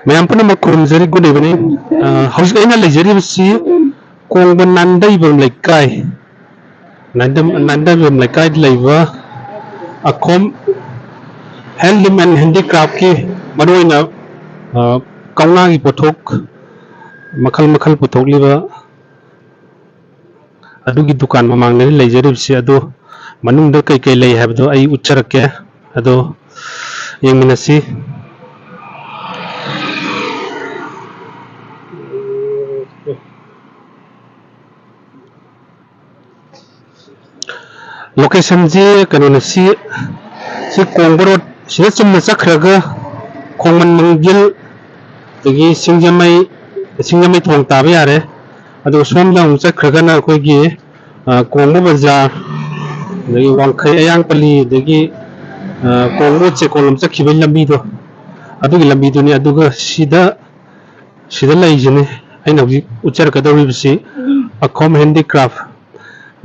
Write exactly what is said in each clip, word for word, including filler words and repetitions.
ꯃꯌꯥꯝ ꯄꯨꯝꯅꯃꯛ ꯈꯨꯔꯨꯝꯖꯔꯤ, good evening꯫ ꯑ, ꯍꯧꯖꯤꯛ ꯑꯩꯅ ꯂꯩꯖꯔꯤꯕꯁꯤ ꯀꯣꯡꯕ ꯅꯥꯟꯗꯩꯕꯝ ꯂꯩꯀꯥꯏ, ꯅꯥꯟꯗꯝ-, ꯅꯥꯟꯗꯩꯕꯝ ꯂꯩꯀꯥꯏꯗ ꯂꯩꯕ ꯑꯈꯣꯝ Handloom and Handicraftꯀꯤ ꯃꯔꯨꯑꯣꯏꯅ, ꯑ, ꯀꯧꯅꯥꯒꯤ ꯄꯣꯠꯊꯣꯛ ꯃꯈꯜ ꯃꯈꯜ ꯄꯨꯊꯣꯛꯂꯤꯕ ꯑꯗꯨꯒꯤ ꯗꯨꯀꯥꯟ ꯃꯃꯥꯡꯗꯅꯤ ꯂꯩꯖꯔꯤꯕꯁꯤ꯫ ꯑꯗꯨ ꯃꯅꯨꯡꯗ ꯀꯩ ꯀꯩ ꯂꯩ ꯍꯥꯏꯕꯗꯣ ꯑꯩ ꯎꯠꯆꯔꯛꯀꯦ꯫ ꯑꯗꯣ ꯌꯦꯡꯃꯤꯟꯅꯁꯤ꯫ Locationꯁꯤ ꯀꯩꯅꯣꯅꯦ, ꯁꯤ, ꯁꯤ ꯀꯣꯡꯕ road ꯁꯤꯗ ꯆꯨꯝꯅ ꯆꯠꯈ꯭ꯔꯒ ꯈꯣꯡꯃꯟ ꯃꯪꯒꯤꯜ, ꯑꯗꯒꯤ ꯁꯤꯡꯖꯃꯩ, ꯁꯤꯡꯖꯃꯩ ꯊꯣꯡ ꯇꯥꯕ ꯌꯥꯔꯦ꯫ ꯑꯗꯨꯒ ꯁꯣꯝꯗ ꯑꯃꯨꯛ ꯆꯠꯈ꯭ꯔꯒꯅ ꯑꯩꯈꯣꯏꯒꯤ, ꯑ, ꯀꯣꯡꯕ ꯕꯖꯥꯔ, ꯑꯗꯒꯤ ꯋꯥꯡꯈꯩ ꯑꯌꯥꯡꯄꯜꯂꯤ, ꯑꯗꯒꯤ, ꯑ, ꯀꯣꯡꯕ ꯆꯦꯛꯀꯣꯟ ꯂꯣꯝ ꯆꯠꯈꯤꯕꯒꯤ ꯂꯝꯕꯤꯗꯣ, ꯑꯗꯨꯒꯤ ꯂꯝꯕꯤꯗꯨꯅꯤ꯫ ꯑꯗꯨꯒ ꯁꯤꯗ, ꯁꯤꯗ ꯂꯩꯔꯤꯁꯤꯅꯤ ꯑꯩꯅ ꯍꯧꯖꯤꯛ ꯎꯠꯆꯔꯛꯀꯗꯧꯔꯤꯕꯁꯤ, ꯑꯈꯣꯝ Handicraft꯫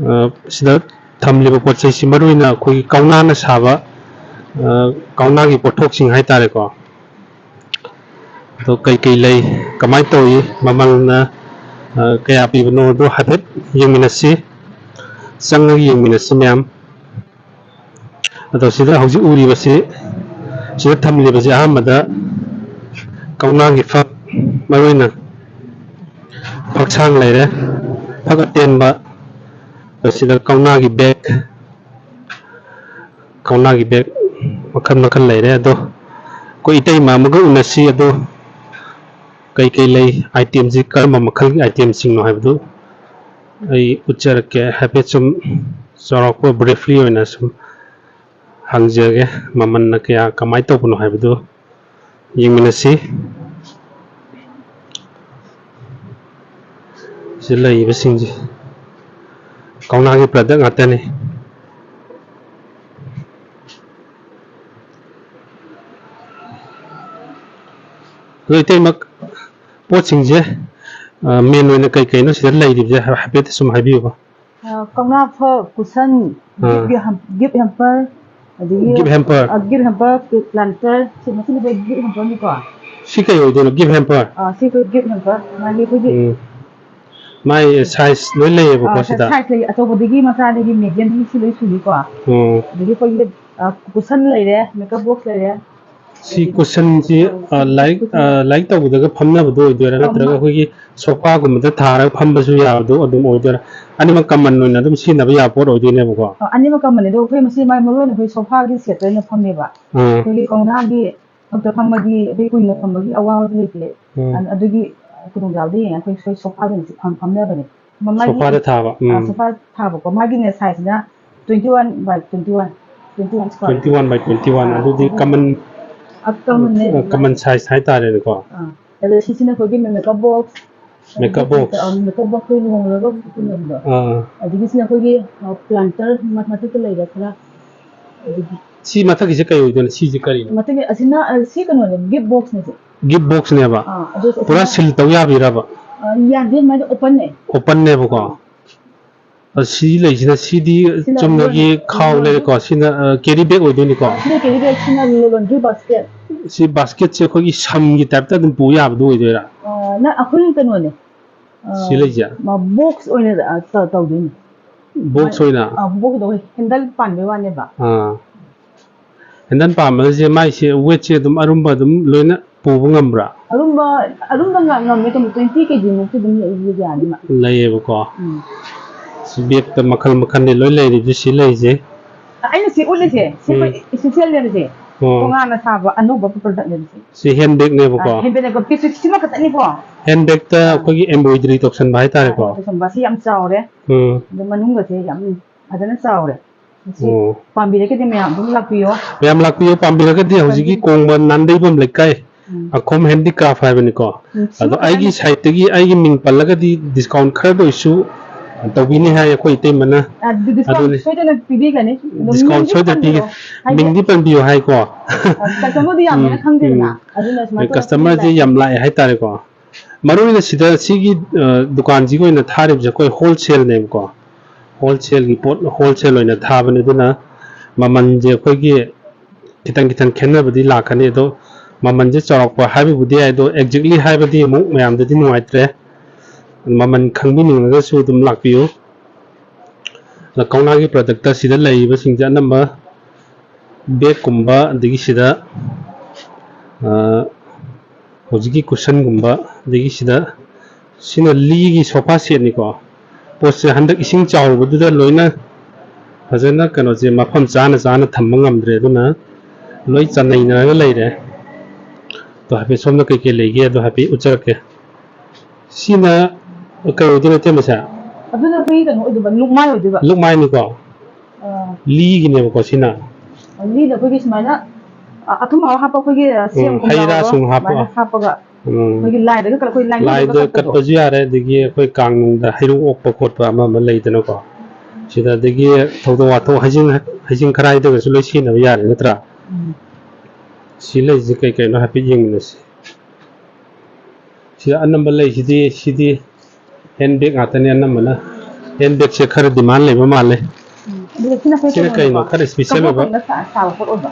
ꯑ, ꯁꯤꯗ ꯊꯝꯂꯤꯕ ꯄꯣꯠ ꯆꯩꯁꯤ ꯃꯔꯨ ꯑꯣꯏꯅ ꯑꯩꯈꯣꯏꯒꯤ ꯀꯧꯅꯥꯅ ꯁꯥꯕ, ꯑ, ꯀꯧꯅꯥꯒꯤ ꯄꯣꯠꯊꯣꯛꯁꯤꯡ ꯍꯥꯏꯇꯥꯔꯦꯀꯣ꯫ ꯑꯗꯣ ꯀꯩꯀꯩ ꯂꯩ, ꯀꯃꯥꯏꯅ ꯇꯧꯏ, ꯃꯃꯜꯅ, ꯑ, ꯀꯌꯥ ꯄꯤꯕꯅꯣ, ꯑꯗꯣ ꯍꯥꯏꯐꯦꯠ ꯌꯦꯡꯃꯤꯟꯅꯁꯤ, ꯆꯪꯉꯒ ꯌꯦꯡꯃꯤꯟꯅꯁꯤ ꯃꯌꯥꯝ꯫ ꯑꯗꯣ ꯁꯤꯗ ꯍꯧꯖꯤꯛ ꯎꯔꯤꯕꯁꯤ, ꯁꯤꯗ ꯊꯝꯂꯤꯕꯁꯤ ꯑꯍꯥꯟꯕꯗ ꯀꯧꯅꯥꯒꯤ ꯐꯛ, ꯃꯔꯨ ꯑꯣꯏꯅ ꯐꯛꯁꯥꯡ ꯂꯩꯔꯦ, ꯐꯛ ꯑꯇꯦꯟꯕ, ꯑꯗꯣ ꯁꯤꯗ ꯀꯧꯅꯥꯒꯤ bag, ꯀꯧꯅꯥꯒꯤ bag ꯃꯈꯜ ꯃꯈꯜ ꯂꯩꯔꯦ꯫ ꯑꯗꯣ ꯑꯩꯈꯣꯏ ꯏꯇꯩꯃ ꯑꯃꯒ ꯎꯅꯁꯤ꯫ ꯑꯗꯣ ꯀꯩꯀꯩ ꯂꯩ, itemꯁꯤ ꯀꯔꯝꯕ ꯃꯈꯜꯒꯤ itemꯁꯤꯡꯅꯣ ꯍꯥꯏꯕꯗꯨ ꯑꯩ ꯎꯠꯆꯔꯛꯀꯦ꯫ ꯍꯥꯏꯐꯦꯠ ꯁꯨꯝ ꯆꯥꯎꯔꯥꯛꯄ briefly ꯑꯣꯏꯅ ꯁꯨꯝ ꯍꯪꯖꯒꯦ, ꯃꯃꯜꯅ ꯀꯌꯥ, ꯀꯃꯥꯏꯅ ꯇꯧꯕꯅꯣ ꯍꯥꯏꯕꯗꯨ ꯌꯦꯡꯃꯤꯟꯅꯁꯤ꯫ ꯁꯤ ꯂꯩꯔꯤꯕꯁꯤꯡꯁꯦ ꯀꯧꯅꯥꯒꯤ product ꯉꯥꯛꯇꯅꯤ꯫ ꯑꯗꯣ ꯏꯇꯩꯃ, ꯄꯣꯠꯁꯤꯡꯁꯦ, ꯑ, main ꯑꯣꯏꯅ ꯀꯩ ꯀꯩꯅꯣ ꯁꯤꯗ ꯂꯩꯔꯤꯕꯁꯦ ꯍꯥꯏꯐꯦꯠ ꯁꯨꯝ ꯍꯥꯏꯕꯤꯌꯨꯕ꯫ ꯑ, ꯀꯧꯅꯥ ꯐꯛ, cushion, ꯑꯥ꯫ Gift ham-, gift hamper, ꯑꯗꯒꯤ ꯒꯤꯐ ꯍꯦꯝꯄꯔ꯫ ꯒꯤꯐ ꯍꯦꯝꯄꯔ, ꯄ꯭ꯂꯥꯟꯇꯔ, ꯁꯤ ꯃꯁꯤꯅ ꯑꯩꯈꯣꯏ ꯒꯤꯐ ꯍꯦꯝꯄꯔꯅꯤꯀꯣ꯫ ꯁꯤ ꯀꯩ ꯑꯣꯏꯗꯣꯏꯅꯣ, ꯒꯤꯐ ꯍꯦꯝꯄꯔ? ꯑꯥ, ꯁꯤ ꯑꯩꯈꯣꯏ ꯒꯤꯐ ꯍꯦꯝꯄꯔ꯫ ꯃꯥꯒꯤ ꯑꯩꯈꯣꯏꯒꯤ ꯎꯝ꯫ ꯃꯥꯏ ꯁꯥꯏꯖ ꯂꯣꯏ ꯂꯩꯌꯦꯕꯀꯣ ꯑꯥ, ꯁꯤꯗ? ꯁꯥꯏꯖ ꯂꯩ, ꯑꯆꯧꯕꯗꯒꯤ ꯃꯆꯥꯗꯒꯤ ꯃꯦꯗꯤꯌꯝꯗꯒꯤ ꯁꯤ ꯂꯣꯏ ꯁꯨꯅꯤꯀꯣ꯫ ꯎꯝ꯫ ꯑꯗꯒꯤ ꯑꯩꯈꯣꯏꯒꯤ, ꯑꯥ, ꯀꯨꯁꯟ ꯂꯩꯔꯦ, ꯃꯦꯀꯞ ꯕꯣꯛꯁ ꯂꯩꯔꯦ꯫ ꯁꯤ ꯀꯨꯁꯟꯁꯤ, ꯑꯥ, ꯂꯥꯏꯔꯤꯛ, ꯑꯥ, ꯂꯥꯏꯔꯤꯛ ꯇꯧꯕꯗꯒ ꯐꯝꯅꯕꯗꯣ ꯑꯣꯏꯗꯣꯏꯔꯥ? ꯑꯥ, ꯅꯠꯇ꯭ꯔꯒ ꯃꯥ- ꯑꯩꯈꯣꯏꯒꯤ ꯁꯣꯐꯥꯒꯨꯝꯕꯗ ꯊꯥꯔꯒ ꯐꯝꯕꯁꯨ ꯌꯥꯕꯗꯣ ꯑꯗꯨꯝ ꯑꯣꯏꯗꯣꯏꯔꯥ? ꯑꯅꯤꯃꯛ ꯀꯃꯟ ꯑꯣꯏꯅ ꯑꯗꯨꯝ ꯁꯤꯖꯤꯟꯅꯕ ꯌꯥꯕ ꯄꯣꯠ ꯑꯣꯏꯗꯣꯏꯅꯦꯕꯀꯣ? ꯑꯥ, ꯑꯅꯤꯃꯛ ꯀꯃꯟꯅꯦ꯫ ꯑꯗꯣ ꯑꯩꯈꯣꯏ ꯃꯁꯤ ꯃꯥꯏ ꯃꯔꯨ ꯑꯣꯏꯅ ꯑꯩꯈꯣꯏ ꯁꯣꯐꯥꯒꯤ ꯁꯦꯠꯇ ꯑꯣꯏꯅ ꯐꯝꯃꯦꯕ꯫ ꯑꯥ꯫ ꯑꯩꯈꯣꯏꯒꯤ ꯀꯧꯅꯥꯒꯤ ꯐꯛꯇ ꯐꯝꯕꯒꯤ ꯑꯗꯩ ꯀꯨꯏꯅ ꯐꯝꯕꯒꯤ ꯑꯋꯥꯕꯗꯤ ꯂꯩꯇꯦ꯫ ꯎꯝ꯫ ꯑ-, ꯑꯗꯨꯒꯤ ꯈꯨꯗꯣꯡꯆꯥꯕꯗꯤ ꯌꯦꯡꯉꯦ꯫ ꯑꯩꯈꯣꯏ ꯁꯣꯏ ꯁꯣꯐꯥꯗ ꯑꯣꯏꯅ ꯐꯝ-, ꯐꯝꯅꯕꯅꯦ꯫ ꯃꯃꯥꯏꯒꯤ, ꯁꯣꯐꯥꯗ ꯊꯥꯕ꯫ ꯑ, ꯎꯝ꯫ ꯁꯣꯐꯥ ꯊꯥꯕꯀꯣ, ꯃꯥꯒꯤꯅꯦ ꯁꯥꯏꯖꯁꯤꯅ twenty one by twenty one, twenty one square꯫ Twenty one by twenty one, ꯑ, ꯑꯗꯨꯗꯤ ꯑꯗꯨ ꯀꯃꯟ, ꯑ, ꯀꯃꯟꯅꯦ꯫ ꯑ, ꯀꯃꯟ ꯁꯥꯏꯖ ꯍꯥꯏꯇꯥꯔꯦꯅꯦꯀꯣ꯫ ꯑ, ꯑꯗꯣ ꯁꯤꯁꯤꯅ ꯑꯩꯈꯣꯏꯒꯤ ꯃꯦꯀꯞ ꯕꯣꯛꯁ꯫ Makeup box. ꯑ, ꯃꯦꯀꯞ ꯕꯣꯛꯁ ꯑꯩꯈꯣꯏ ꯂꯨꯍꯣꯡꯂꯒ ꯄꯨꯅꯕꯗꯣ꯫ ꯑꯥ꯫ ꯑꯗꯒꯤ ꯁꯤꯅ ꯑꯩꯈꯣꯏꯒꯤ, ꯑ, ꯄ꯭ꯂꯥꯟꯇꯔ ꯃ-, ꯃꯊꯛꯇ ꯂꯩꯕ ꯈꯔ꯫ ꯑꯗꯒꯤ ꯁꯤ ꯃꯊꯛꯀꯤꯁꯦ ꯀꯩ ꯑꯣꯏꯗꯣꯏꯅꯣ? ꯁꯤꯁꯦ ꯀꯔꯤꯅꯣ? ꯃꯊꯛꯀꯤ ꯑꯁꯤꯅ, ꯑ, ꯁꯤ ꯀꯩꯅꯣꯅꯦ, ꯒꯤꯐ ꯕꯣꯛꯁꯅꯦ ꯁꯤ꯫ ꯒꯤꯐ ꯕꯣꯛꯁꯅꯦꯕ? ꯑꯥ, ꯑꯗꯨ ꯄꯨꯔꯥ ꯑꯁꯤꯅ ꯁꯤꯜ ꯇꯧ ꯌꯥꯕꯤꯔꯕ? ꯑ, ꯌꯥꯗꯦ, ꯑꯗꯨꯃꯥꯏꯅ ꯑꯣꯄꯟꯅꯦ꯫ ꯑꯣꯄꯟꯅꯦꯕꯀꯣ? ꯑꯥ꯫ ꯑ, ꯁꯤ ꯂꯩꯁꯤꯅ, ꯁꯤꯗꯤ ꯁꯤꯅ ꯆꯨꯝꯅꯒꯤ ꯂꯣꯟ-, ꯈꯥꯎ ꯂꯣꯟ-, ꯂꯩꯔꯦꯀꯣ, ꯁꯤꯅ, ꯑ, ꯀꯦꯔꯤ ꯕꯦꯒ ꯑꯣꯏꯗꯣꯏꯅꯤꯀꯣ? ꯑ, ꯁꯤꯅ ꯀꯦꯔꯤ ꯕꯦꯒ, ꯁꯤꯅ ꯂꯣꯟꯗ꯭ꯔꯤ ꯕꯥꯁꯀꯦꯠ꯫ ꯁꯤ ꯕꯥꯁꯀꯦꯠꯁꯦ ꯑꯩꯈꯣꯏꯒꯤ ꯁꯝꯒꯤ ꯇꯥꯏꯞꯇ ꯑꯗꯨꯝ ꯄꯨ ꯌꯥꯕꯗꯨ ꯑꯣꯏꯗꯣꯏꯔꯥ? ꯑ, ꯅ-, ꯑꯩꯈꯣꯏꯒꯤ ꯀꯩꯅꯣꯅꯦ꯫ ꯑ, ꯁꯤ ꯂꯩꯁꯦ? ꯃ-, ꯕꯣꯛꯁ ꯑꯣꯏꯅ, ꯑ, ꯇ-, ꯇꯧꯗꯣꯏꯅꯦ꯫ ꯕꯣꯛꯁ ꯑꯣꯏꯅ? ꯑ, ꯕꯣꯛꯁꯇ ꯑꯩꯈꯣꯏ ꯍꯦꯟꯗꯜ ꯄꯥꯟꯕꯩ ꯋꯥꯅꯦꯕ꯫ ꯑꯥ꯫ ꯍꯦꯟꯗꯜ ꯄꯥꯟꯕꯁꯦ ꯃꯥꯏꯁꯦ ꯋꯦꯠꯁꯦ ꯑꯗꯨꯝ ꯑꯔꯨꯝꯕ ꯑꯗꯨꯝ ꯂꯣꯏꯅ ꯄꯨꯕ ꯉꯝꯕ꯭ꯔꯥ? ꯑꯔꯨꯝꯕ, ꯑꯔꯨꯝꯕ ꯉ-, ꯉꯝꯃꯦ, ꯀꯩꯅꯣ, twenty ꯀꯦꯖꯤ ꯃꯨꯛꯇꯤ ꯑꯗꯨꯝ ꯌꯥꯅꯤ ꯃꯥ꯫ ꯂꯩꯌꯦꯕꯀꯣ꯫ ꯎꯝ꯫ ꯁꯤ ꯕꯦꯒꯇ ꯃꯈꯜ ꯃꯈꯜꯅꯤ ꯂꯣꯏ ꯂꯩꯔꯤꯕꯁꯤ ꯂꯩꯁꯦ꯫ ꯑꯩꯅ ꯁꯤ ꯎꯠꯂꯤꯁꯦ, ꯁꯤ ꯎꯝ꯫ ꯑꯩꯈꯣꯏ special ꯅꯦꯕꯁꯦ꯫ ꯑꯣ꯫ ꯇꯣꯉꯥꯟꯅ ꯁꯥꯕ ꯑꯅꯧꯕ product ꯅꯦꯕꯁꯦ꯫ ꯁꯤ ꯍꯦꯟ ꯕꯦꯒꯅꯦꯕꯀꯣ꯫ ꯑ, ꯍꯦꯟ ꯕꯦꯒꯅꯦꯕ꯫ ꯁꯤ, ꯁꯤꯃ ꯈꯛꯇꯅꯤꯀꯣ꯫ ꯍꯦꯟ ꯕꯦꯒꯇ ꯑꯥ꯫ ꯑꯩꯈꯣꯏꯒꯤ embroidery ꯇꯧꯁꯟꯕ ꯍꯥꯏꯇꯥꯔꯦꯀꯣ꯫ ꯑꯥ, ꯇꯧꯁꯟꯕ꯫ ꯁꯤ ꯌꯥꯝ ꯆꯥꯎꯔꯦ꯫ ꯎꯝ꯫ ꯑꯗꯣ ꯃꯅꯨꯡꯒꯁꯦ ꯌꯥꯝ ꯐꯖꯅ ꯆꯥꯎꯔꯦ꯫ ꯃꯁꯤ ꯑꯣ꯫ ꯄꯥꯝꯕꯤꯔꯒꯗꯤ ꯃꯌꯥꯝ ꯑꯗꯨꯝ ꯂꯥꯛꯄꯤꯌꯣ꯫ ꯃꯌꯥꯝ ꯂꯥꯛꯄꯤꯌꯣ, ꯄꯥꯝꯕꯤꯔꯒꯗꯤ ꯍꯧꯖꯤꯛꯀꯤ ꯄꯥꯝꯕꯤ-, ꯀꯣꯡꯕ ꯅꯥꯟꯗꯩꯕꯝ ꯂꯩꯀꯥꯏ, ꯎꯝ꯫ ꯑꯈꯣꯝ ꯍꯦꯟꯗꯤꯀ꯭ꯔꯥꯐ ꯍꯥꯏꯕꯅꯤꯀꯣ꯫ ꯎꯝ, ꯑꯗꯣ ꯁꯤꯃ ꯑꯩꯒꯤ ꯈꯛꯇꯅꯤ꯫ Site ꯇꯒꯤ ꯑꯩꯒꯤ ꯃꯤꯡ ꯄꯜꯂꯒꯗꯤ discount ꯈꯔꯗ ꯑꯣꯏꯁꯨ ꯇꯧꯕꯤꯅꯤ ꯍꯥꯏ ꯑꯩꯈꯣꯏ ꯏꯇꯩꯃꯅ꯫ ꯑ, ꯑꯗꯨ discount ꯑꯗꯨꯅꯤ꯫ ꯁꯣꯏꯗꯅ ꯄꯤꯕꯤꯒꯅꯤ꯫ ꯑꯗꯣ discount ꯃꯤꯡꯗꯤ ꯁꯣꯏꯗꯅ ꯄꯤꯒꯦ꯫ ꯄꯟꯕꯤꯔꯣ꯫ ꯍꯥꯏꯗꯤ, ꯃꯤꯡꯗꯤ ꯄꯟꯕꯤꯌꯨ ꯍꯥꯏꯀꯣ꯫ ꯑ, customer ꯗꯤ ꯌꯥꯝꯃꯦꯅ ꯎꯝ, ꯈꯪꯗꯦꯗꯅ꯫ ꯎꯝ꯫ ꯑꯗꯨꯅ ꯁꯨꯃꯥꯏꯅ ꯇꯧꯔ customer ꯁꯦ ꯄꯤꯕꯤꯕ ꯌꯥꯝ ꯂꯥꯛꯑꯦ ꯍꯥꯏꯇꯥꯔꯦꯀꯣ꯫ ꯃꯔꯨ ꯑꯣꯏꯅ ꯁꯤꯗ ꯁꯤꯒꯤ, ꯑ, ꯗꯨꯀꯥꯟꯁꯤꯒꯤ ꯑꯣꯏꯅ ꯊꯥꯔꯤꯕꯁꯦ ꯑꯩꯈꯣꯏ wholesale ꯅꯦꯕꯀꯣ꯫ Wholesale ꯒꯤ ꯄꯣꯠ wholesale ꯑꯣꯏꯅ ꯊꯥꯕꯅꯦ꯫ ꯑꯗꯨꯅ ꯃꯃꯜꯁꯦ ꯑꯩꯈꯣꯏꯒꯤ ꯈꯤꯇꯪ ꯈꯤꯇꯪ ꯈꯦꯠꯅꯕꯗꯤ ꯂꯥꯛꯀꯅꯤ꯫ ꯑꯗꯣ ꯃꯃꯜꯁꯦ ꯆꯥꯎꯔꯥꯛꯄ ꯍꯥꯏꯕꯕꯨꯗꯤ ꯌꯥꯏ, ꯑꯗꯣ exactly ꯍꯥꯏꯕꯗꯤ ꯑꯃꯨꯛ ꯃꯌꯥꯝꯗꯗꯤ ꯅꯨꯡꯉꯥꯏꯇ꯭ꯔꯦ꯫ ꯃꯃꯜ ꯈꯪꯕꯤꯅꯤꯡꯉꯒꯁꯨ ꯑꯗꯨꯝ ꯂꯥꯛꯄꯤꯌꯨ꯫ ꯑꯗ ꯀꯧꯅꯥꯒꯤ productꯇ ꯁꯤꯗ ꯂꯩꯔꯤꯕꯁꯤꯡꯁꯦ ꯑꯅꯝꯕ bagꯀꯨꯝꯕ, ꯑꯗꯒꯤ ꯁꯤꯗ, ꯑ, ꯍꯧꯖꯤꯛꯀꯤ cushionꯒꯨꯝꯕ, ꯑꯗꯒꯤ ꯁꯤꯗ, ꯁꯤꯅ ꯂꯤꯒꯤ sofa setꯅꯤꯀꯣ꯫ ꯄꯣꯠꯁꯦ ꯍꯟꯗꯛ ꯏꯁꯤꯡ ꯆꯥꯎꯔꯨꯕꯗꯨꯗ ꯂꯣꯏꯅ ꯐꯖꯅ ꯀꯩꯅꯣꯁꯦ ꯃꯐꯝ ꯆꯥꯅ ꯆꯥꯅ ꯊꯝꯕ ꯉꯝꯗ꯭ꯔꯦ, ꯑꯗꯨꯅ ꯂꯣꯏ ꯆꯟꯅꯩꯅꯔꯒ ꯂꯩꯔꯦ꯫ ꯑꯗꯣ ꯍꯥꯏꯐꯦꯠ ꯁꯣꯝꯗ ꯀꯩꯀꯩ ꯂꯩꯒꯦ ꯑꯗꯣ ꯍꯥꯏꯐꯦꯠ ꯎꯠꯆꯔꯛꯀꯦ꯫ ꯁꯤꯅ ꯀꯩ ꯑꯣꯏꯗꯣꯏꯅꯣ, ꯏꯇꯩꯃ, ꯁꯦ? ꯑꯗꯨꯅ ꯑꯩꯈꯣꯏꯒꯤ ꯀꯩꯅꯣ ꯑꯣꯏꯗꯣꯏꯕ, ꯂꯨꯛꯃꯥꯏ ꯑꯣꯏꯗꯣꯏꯕ꯫ ꯂꯨꯛꯃꯥꯏꯅꯤꯀꯣ? ꯑꯥ꯫ ꯂꯤꯒꯤꯅꯦꯕꯀꯣ ꯁꯤꯅ? ꯂꯤꯗ ꯑꯩꯈꯣꯏꯒꯤ ꯁꯨꯃꯥꯏꯅ, ꯑ, ꯑꯊꯨꯝ ꯑꯍꯥꯎ ꯍꯥꯞꯄ ꯑꯩꯈꯣꯏꯒꯤ, ꯑ, ꯁꯦꯝ ꯎꯝ, ꯍꯩ ꯔꯥ ꯀꯣꯝꯂꯥ ꯁꯨꯝ ꯍꯥꯞꯄ꯫ ꯁꯨꯃꯥꯏꯅ ꯍꯥꯞꯄꯒ ꯎꯝ꯫ ꯑꯩꯈꯣꯏꯒꯤ ꯂꯥꯏꯗꯒ ꯀꯠ-, ꯑꯩꯈꯣꯏ ꯂꯥꯏ ꯃꯅꯨꯡꯗ ꯂꯥꯏꯗ ꯀꯠꯄꯗꯣ꯫ ꯀꯠꯄꯁꯨ ꯌꯥꯔꯦ, ꯑꯗꯒꯤ ꯑꯩꯈꯣꯏ ꯀꯥꯡꯅꯨꯡꯗ ꯍꯩꯔꯨꯛ ꯑꯣꯛꯄ ꯈꯣꯠꯄ ꯑꯃ ꯑꯃ ꯂꯩꯗꯅꯀꯣ꯫ ꯁꯤꯗ ꯑꯗꯒꯤ ꯊꯧꯗꯣꯛ ꯋꯥꯊꯣꯛ ꯍꯩꯖꯤꯡ, ꯍꯩꯖꯤꯡ ꯈꯔꯥꯏꯗꯒꯁꯨ ꯂꯣꯏ ꯁꯤꯖꯤꯟꯅꯕ ꯌꯥꯔꯦ ꯅꯠꯇ꯭ꯔꯥ? ꯎꯝ꯫ ꯁꯤ ꯂꯩꯁꯤ ꯀꯩ ꯀꯩꯅꯣ ꯍꯥꯏꯐꯦꯠ ꯌꯦꯡꯃꯤꯟꯅꯁꯤ꯫ ꯁꯤꯗ ꯑꯅꯝꯕ ꯂꯩꯁꯤꯗꯤ, ꯁꯤꯗꯤ hand bag ꯉꯥꯛꯇꯅꯤ ꯑꯅꯝꯕꯅ꯫ Hand bagꯁꯦ ꯈꯔ demand ꯂꯩꯕ ꯃꯥꯜꯂꯦ꯫ ꯎꯝ, ꯑꯗꯨꯒ ꯁꯤꯅ ꯑꯩꯈꯣꯏ ꯁꯤꯅ ꯀꯩꯅꯣ? ꯀꯩꯅꯣꯀꯣ? ꯈꯔ special ꯀꯕꯣꯛ ꯑꯣꯏꯕ? ꯀꯪꯅ ꯁꯥ-, ꯁꯥꯕ ꯄꯣꯠ ꯑꯣꯏꯕ꯫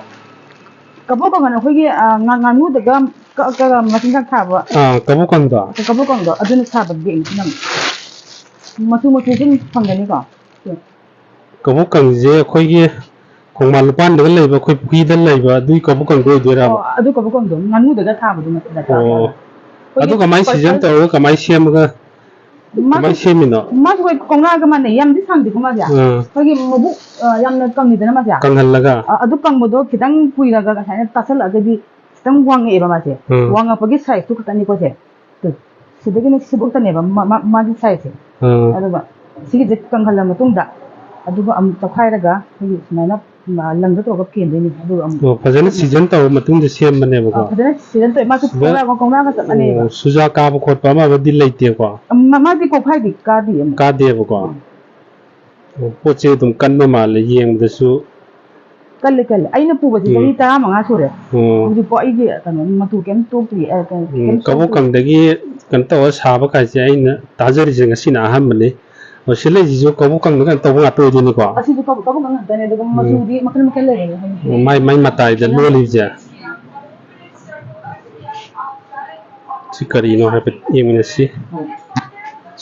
ꯀꯕꯣꯛ ꯀꯪ ꯑꯩꯈꯣꯏꯒꯤ, ꯑ, ꯉꯥ-, ꯉꯥꯅꯨꯗꯒ ꯀꯛꯑꯒ ꯃꯆꯤꯟꯖꯥꯛ ꯊꯥꯕ꯫ ꯑꯥ, ꯀꯕꯣꯛ ꯀꯪꯗꯣ? ꯀꯕꯣꯛ ꯀꯪꯗꯣ, ꯑꯗꯨꯅ ꯁꯥꯕ bagꯅꯤ ꯁꯤꯅ ꯑꯃꯨꯛ꯫ ꯃꯆꯨ ꯃꯆꯨꯁꯨ ꯑꯗꯨꯝ ꯐꯪꯒꯅꯤꯀꯣ? ꯀꯕꯣꯛ ꯀꯪꯁꯦ ꯑꯩꯈꯣꯏꯒꯤ ꯈꯣꯡꯕꯥꯟ ꯂꯨꯄꯥꯟꯗꯒ ꯂꯩꯕ, ꯑꯩꯈꯣꯏ ꯄꯨꯈ꯭ꯔꯤꯗ ꯂꯩꯕ, ꯑꯗꯨꯒꯤ ꯀꯕꯣꯛ ꯀꯪꯗꯣ ꯑꯣꯏꯗꯣꯏꯔꯕ? ꯑꯣ, ꯑꯗꯨ ꯀꯕꯣꯛ ꯀꯪꯗꯣ ꯉꯥꯅꯨꯗꯒ ꯊꯥꯕꯗꯣ ꯅꯠꯇ꯭ꯔꯥ? ꯑꯣ꯫ ꯑꯩꯈꯣꯏꯒꯤ ꯑꯗꯨ ꯀꯃꯥꯏꯅ season purple ꯇꯧꯔꯒ ꯀꯃꯥꯏꯅ ꯁꯦꯝꯃꯒ, ꯃꯥꯁꯨ, ꯀꯃꯥꯏꯅ ꯁꯦꯝꯃꯤꯅꯣ? ꯃꯥꯁꯨ ꯑꯩꯈꯣꯏ ꯀꯧꯅꯥꯒ ꯃꯥꯟꯅꯩ, ꯌꯥꯝꯗꯤ ꯁꯥꯡꯗꯦꯀꯣ ꯃꯥꯁꯦ꯫ ꯑꯥ꯫ ꯑꯩꯈꯣꯏꯒꯤ ꯃꯕꯨꯛ, ꯑ, ꯌꯥꯝꯅ ꯀꯪꯉꯤꯗꯅ ꯃꯥꯁꯦ꯫ ꯀꯪꯍꯜꯂꯒ? ꯑ, ꯑꯗꯨ ꯀꯪꯕꯗꯣ ꯈꯤꯇꯪ ꯀꯨꯏꯔꯒ ꯉꯁꯥꯏꯅ ꯇꯥꯁꯜꯂꯛꯑꯒꯗꯤ ꯈꯤꯇꯪ ꯋꯥꯡꯉꯛꯑꯦꯕ ꯃꯥꯁꯦ꯫ ꯎꯝ꯫ ꯋꯥꯡꯉꯛꯄꯒꯤ sizeꯇꯨ ꯈꯛꯇꯅꯤꯀꯣ ꯁꯦ꯫ ꯇꯨ, ꯁꯤꯗꯒꯤꯅ ꯁꯤꯕꯨꯛꯇꯅꯦꯕ ꯃꯥ-, ꯃꯥ-, ꯃꯥꯒꯤ sizeꯁꯦ꯫ ꯎꯝ꯫ ꯑꯗꯨꯒ ꯁꯤꯒꯤꯁꯦ ꯀꯪꯍꯜꯂ ꯃꯇꯨꯡꯗ, ꯑꯗꯨꯒ ꯑꯃꯨꯛ ꯇꯧꯈꯥꯏꯔꯒ ꯑꯩꯈꯣꯏꯒꯤ ꯁꯨꯃꯥꯏꯅ, ꯃꯥ, ꯂꯪꯗ ꯇꯧꯔꯒ ꯐꯦꯟꯗꯣꯏꯅꯤ꯫ ꯑꯗꯨꯒ ꯑꯃꯨꯛ ꯑꯣ, ꯐꯖꯅ season ꯇꯧꯔ ꯃꯇꯨꯡꯗ ꯁꯦꯝꯕꯅꯦꯕꯀꯣ? ꯑ, ꯐꯖꯅ season ꯇꯧꯋꯦ꯫ ꯃꯥꯁꯨ ꯁꯤꯗ, ꯀꯧꯅꯥꯒ, ꯀꯧꯅꯥꯒ ꯆꯞ ꯃꯥꯟꯅꯩꯕ꯫ ꯑꯣ, ꯁꯨꯖꯥ ꯀꯥꯕ ꯈꯣꯠꯄ ꯑꯃ ꯑꯃꯗꯤ ꯂꯩꯇꯦꯀꯣ? ꯑ, ꯃꯥ-, ꯃꯥꯗꯤ ꯀꯣꯛꯐꯥꯏꯗꯤ ꯀꯥꯗꯦ ꯑꯃꯨꯛ꯫ ꯀꯥꯗꯦꯕꯀꯣ? ꯎꯝ꯫ ꯑꯣ, ꯄꯣꯠꯁꯦ ꯑꯗꯨꯝ ꯀꯟꯕ ꯃꯥꯜꯂꯦ ꯌꯦꯡꯕꯗꯁꯨ꯫ ꯀꯜꯂꯦ, ꯀꯜꯂꯦ꯫ ꯑꯩꯅ ꯄꯨꯕꯁꯦ ꯎꯝ꯫ ꯆꯍꯤ ꯇꯔꯥꯃꯉꯥ ꯁꯨꯔꯦ꯫ ꯑꯣ꯫ ꯍꯧꯖꯤꯛꯐꯥꯎ ꯑꯩꯒꯤ ꯀꯩꯅꯣ ꯃꯇꯨ ꯀꯩꯝ ꯇꯣꯛꯇ꯭ꯔꯤ, ꯑ, ꯀꯩꯝ, ꯎꯝ, ꯀꯩꯝ ꯀꯕꯣꯛ ꯁꯣꯛꯇ꯭ꯔꯤ꯫ ꯀꯪꯗꯒꯤ ꯀꯩꯅꯣ ꯇꯧꯔ ꯁꯥꯕ ꯀꯥꯏꯁꯦ ꯑꯩꯅ ꯇꯥꯖꯔꯤꯁꯦ ꯉꯁꯤꯅ ꯑꯍꯥꯟꯕꯅꯤ꯫ ꯑꯣ, ꯁꯤ ꯂꯩꯁꯤꯁꯨ ꯀꯕꯣꯛ ꯀꯪꯅ ꯀꯩꯅꯣ ꯇꯧꯕ ꯉꯥꯛꯇ ꯑꯣꯏꯗꯣꯏꯅꯤꯀꯣ? ꯑꯁꯤꯁꯨ ꯀꯕꯣꯛ, ꯀꯕꯣꯛ ꯀꯪ ꯉꯥꯛꯇꯅꯦ, ꯑꯗꯨꯒ ꯎꯝ꯫ ꯃꯆꯨꯗꯤ ꯃꯈꯜ ꯃꯈꯜ ꯂꯩꯕꯅꯦ, ꯍꯥꯏꯗꯤ꯫ ꯑꯣ, ꯃꯥꯏ, ꯃꯥꯏ ꯃꯇꯥꯏꯗ ꯂꯣꯜꯂꯤꯕꯁꯦ꯫ ꯁꯤ ꯀꯔꯤꯅꯣ ꯍꯥꯏꯐꯦꯠ ꯌꯦꯡꯃꯤꯟꯅꯁꯤ꯫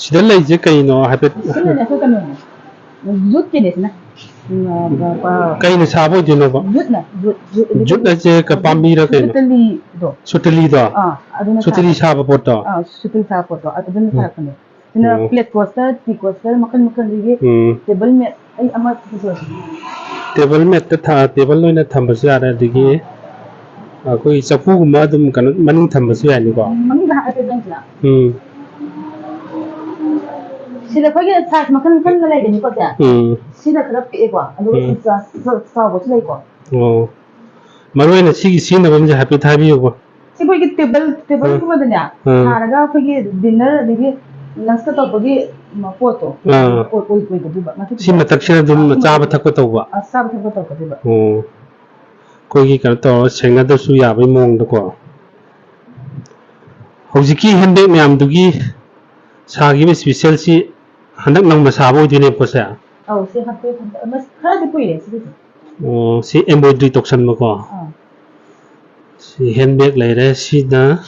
ꯁꯤꯗ ꯂꯩꯁꯦ ꯀꯩꯅꯣ ꯍꯥꯏꯐꯦꯠ? ꯁꯤꯅꯅꯦ ꯑꯩꯈꯣꯏ ꯀꯩꯅꯣꯅꯦ, ꯖꯨꯠꯀꯤꯅꯦ ꯁꯤꯅ꯫ ꯎꯝ, ꯑ, ꯑ, ꯀꯩꯅ ꯁꯥꯕ ꯑꯣꯏꯗꯣꯏꯅꯣꯕ? ꯖꯨꯠꯅ, ꯖꯨꯠ, ꯖꯨꯠ, ꯖꯨꯠ ꯍꯥꯏꯁꯦ ꯀ-, ꯄꯥꯝꯕꯤꯔ ꯀꯩꯅꯣ? ꯁꯨꯇꯂꯤꯗꯣ꯫ ꯁꯨꯇꯂꯤꯗꯣ? ꯑꯥ, ꯑꯗꯨꯅ ꯁꯨꯇꯂꯤ ꯁꯥꯕ꯫ ꯁꯥꯕ ꯄꯣꯠꯇꯣ? ꯑꯥ, ꯁꯨꯇꯂꯤ ꯁꯥꯕ ꯄꯣꯠꯇꯣ, ꯑꯗꯨꯅ ꯎꯝ꯫ ꯁꯥꯔꯛꯄꯅꯦ꯫ ꯁꯤꯅ ꯑꯣ꯫ Flat coaster, tea coaster ꯃꯈꯜ ꯃꯈꯜꯗꯒꯤ ꯎꯝ꯫ Table mat ꯑꯩ ꯑꯃ ꯄꯨꯊꯣꯔꯛꯀꯦ꯫ Table mat ꯇ ꯊ-, table ꯑꯣꯏꯅ ꯊꯝꯕꯁꯨ ꯌꯥꯔꯦ, ꯑꯗꯒꯤ ꯑꯥ꯫ ꯑꯩꯈꯣꯏ ꯆꯐꯨꯒꯨꯝꯕ ꯑꯗꯨꯝ ꯀꯩꯅꯣ ꯃꯅꯤꯡ ꯊꯝꯕꯁꯨ ꯌꯥꯅꯤꯀꯣ? ꯃꯅꯤꯡꯗ ꯍꯥꯞꯄꯁꯦ ꯅꯪꯁꯤꯅ꯫ ꯎꯝ꯫ ꯁꯤꯗ ꯑꯩꯈꯣꯏꯒꯤ size ꯃꯈꯜ ꯃꯈꯜ ꯑꯃ ꯂꯩꯗꯅꯤꯀꯣ, ꯁꯦ? ꯎꯝ꯫ ꯁꯤꯅ ꯈꯔ ꯄꯤꯛꯑꯦꯀꯣ, ꯑꯗꯨꯒ ꯎꯝ꯫ ꯆ-, ꯆ-, ꯆꯥꯎꯕꯁꯨ ꯂꯩꯀꯣ꯫ ꯑꯣ꯫ ꯃꯔꯨ ꯑꯣꯏꯅ ꯁꯤꯒꯤ ꯁꯤꯖꯤꯟꯅꯐꯝꯁꯦ ꯍꯥꯏꯐꯦꯠ ꯍꯥꯏꯕꯤꯌꯨꯕ꯫ ꯁꯤ ꯑꯩꯈꯣꯏꯒꯤ table, table ꯎꯝ꯫ ꯒꯨꯝꯕꯗꯅꯦ ꯎꯝ꯫ ꯊꯥꯔꯒ ꯑꯩꯈꯣꯏꯒꯤ dinner ꯑꯗꯒꯤ lunch ꯀ ꯇꯧꯕꯒꯤ ꯃ-, ꯄꯣꯠꯇꯣ꯫ ꯑꯥ꯫ ꯑꯣꯏ-, ꯑꯣꯏ-, ꯑꯣꯏꯒꯗꯣꯏꯕ꯫ ꯃꯊꯛꯇꯨꯗ ꯁꯤ ꯃꯊꯛꯁꯤꯗ ꯑꯗꯨꯝ ꯑꯥ, ꯁꯤ ꯆꯥꯕ ꯃꯊꯛꯇ꯫ ꯊꯛꯄ ꯇꯧꯕ? ꯑꯥ, ꯆꯥꯕ ꯊꯛꯄ ꯇꯧꯒꯗꯣꯏꯕ꯫ ꯑꯣ꯫ ꯑꯩꯈꯣꯏꯒꯤ ꯀꯩꯅꯣ ꯇꯧꯔꯒ ꯁꯦꯡꯅꯗ꯭ꯔꯁꯨ ꯌꯥꯕꯒꯤ ꯃꯑꯣꯡꯗꯀꯣ꯫ ꯍꯧꯖꯤꯛꯀꯤ handbag ꯃꯌꯥꯝꯗꯨꯒꯤ ꯁꯥꯈꯤꯕ special ꯁꯤ ꯍꯟꯗꯛ ꯅꯧꯅ ꯁꯥꯕ ꯑꯣꯏꯗꯣꯏꯅꯦꯕꯀꯣ ꯁꯦ? ꯑꯧ, ꯁꯤ ꯍꯟꯗꯛ, ꯍꯟꯗꯛ, ꯑꯃ ꯈꯔꯗꯤ ꯀꯨꯏꯔꯦ ꯁꯤꯒꯤꯁꯦ꯫ ꯑꯣ, ꯁꯤ embroidery ꯇꯧꯁꯟꯕꯀꯣ? ꯑꯥ꯫ ꯁꯤ handbag ꯂꯩꯔꯦ, ꯁꯤꯅ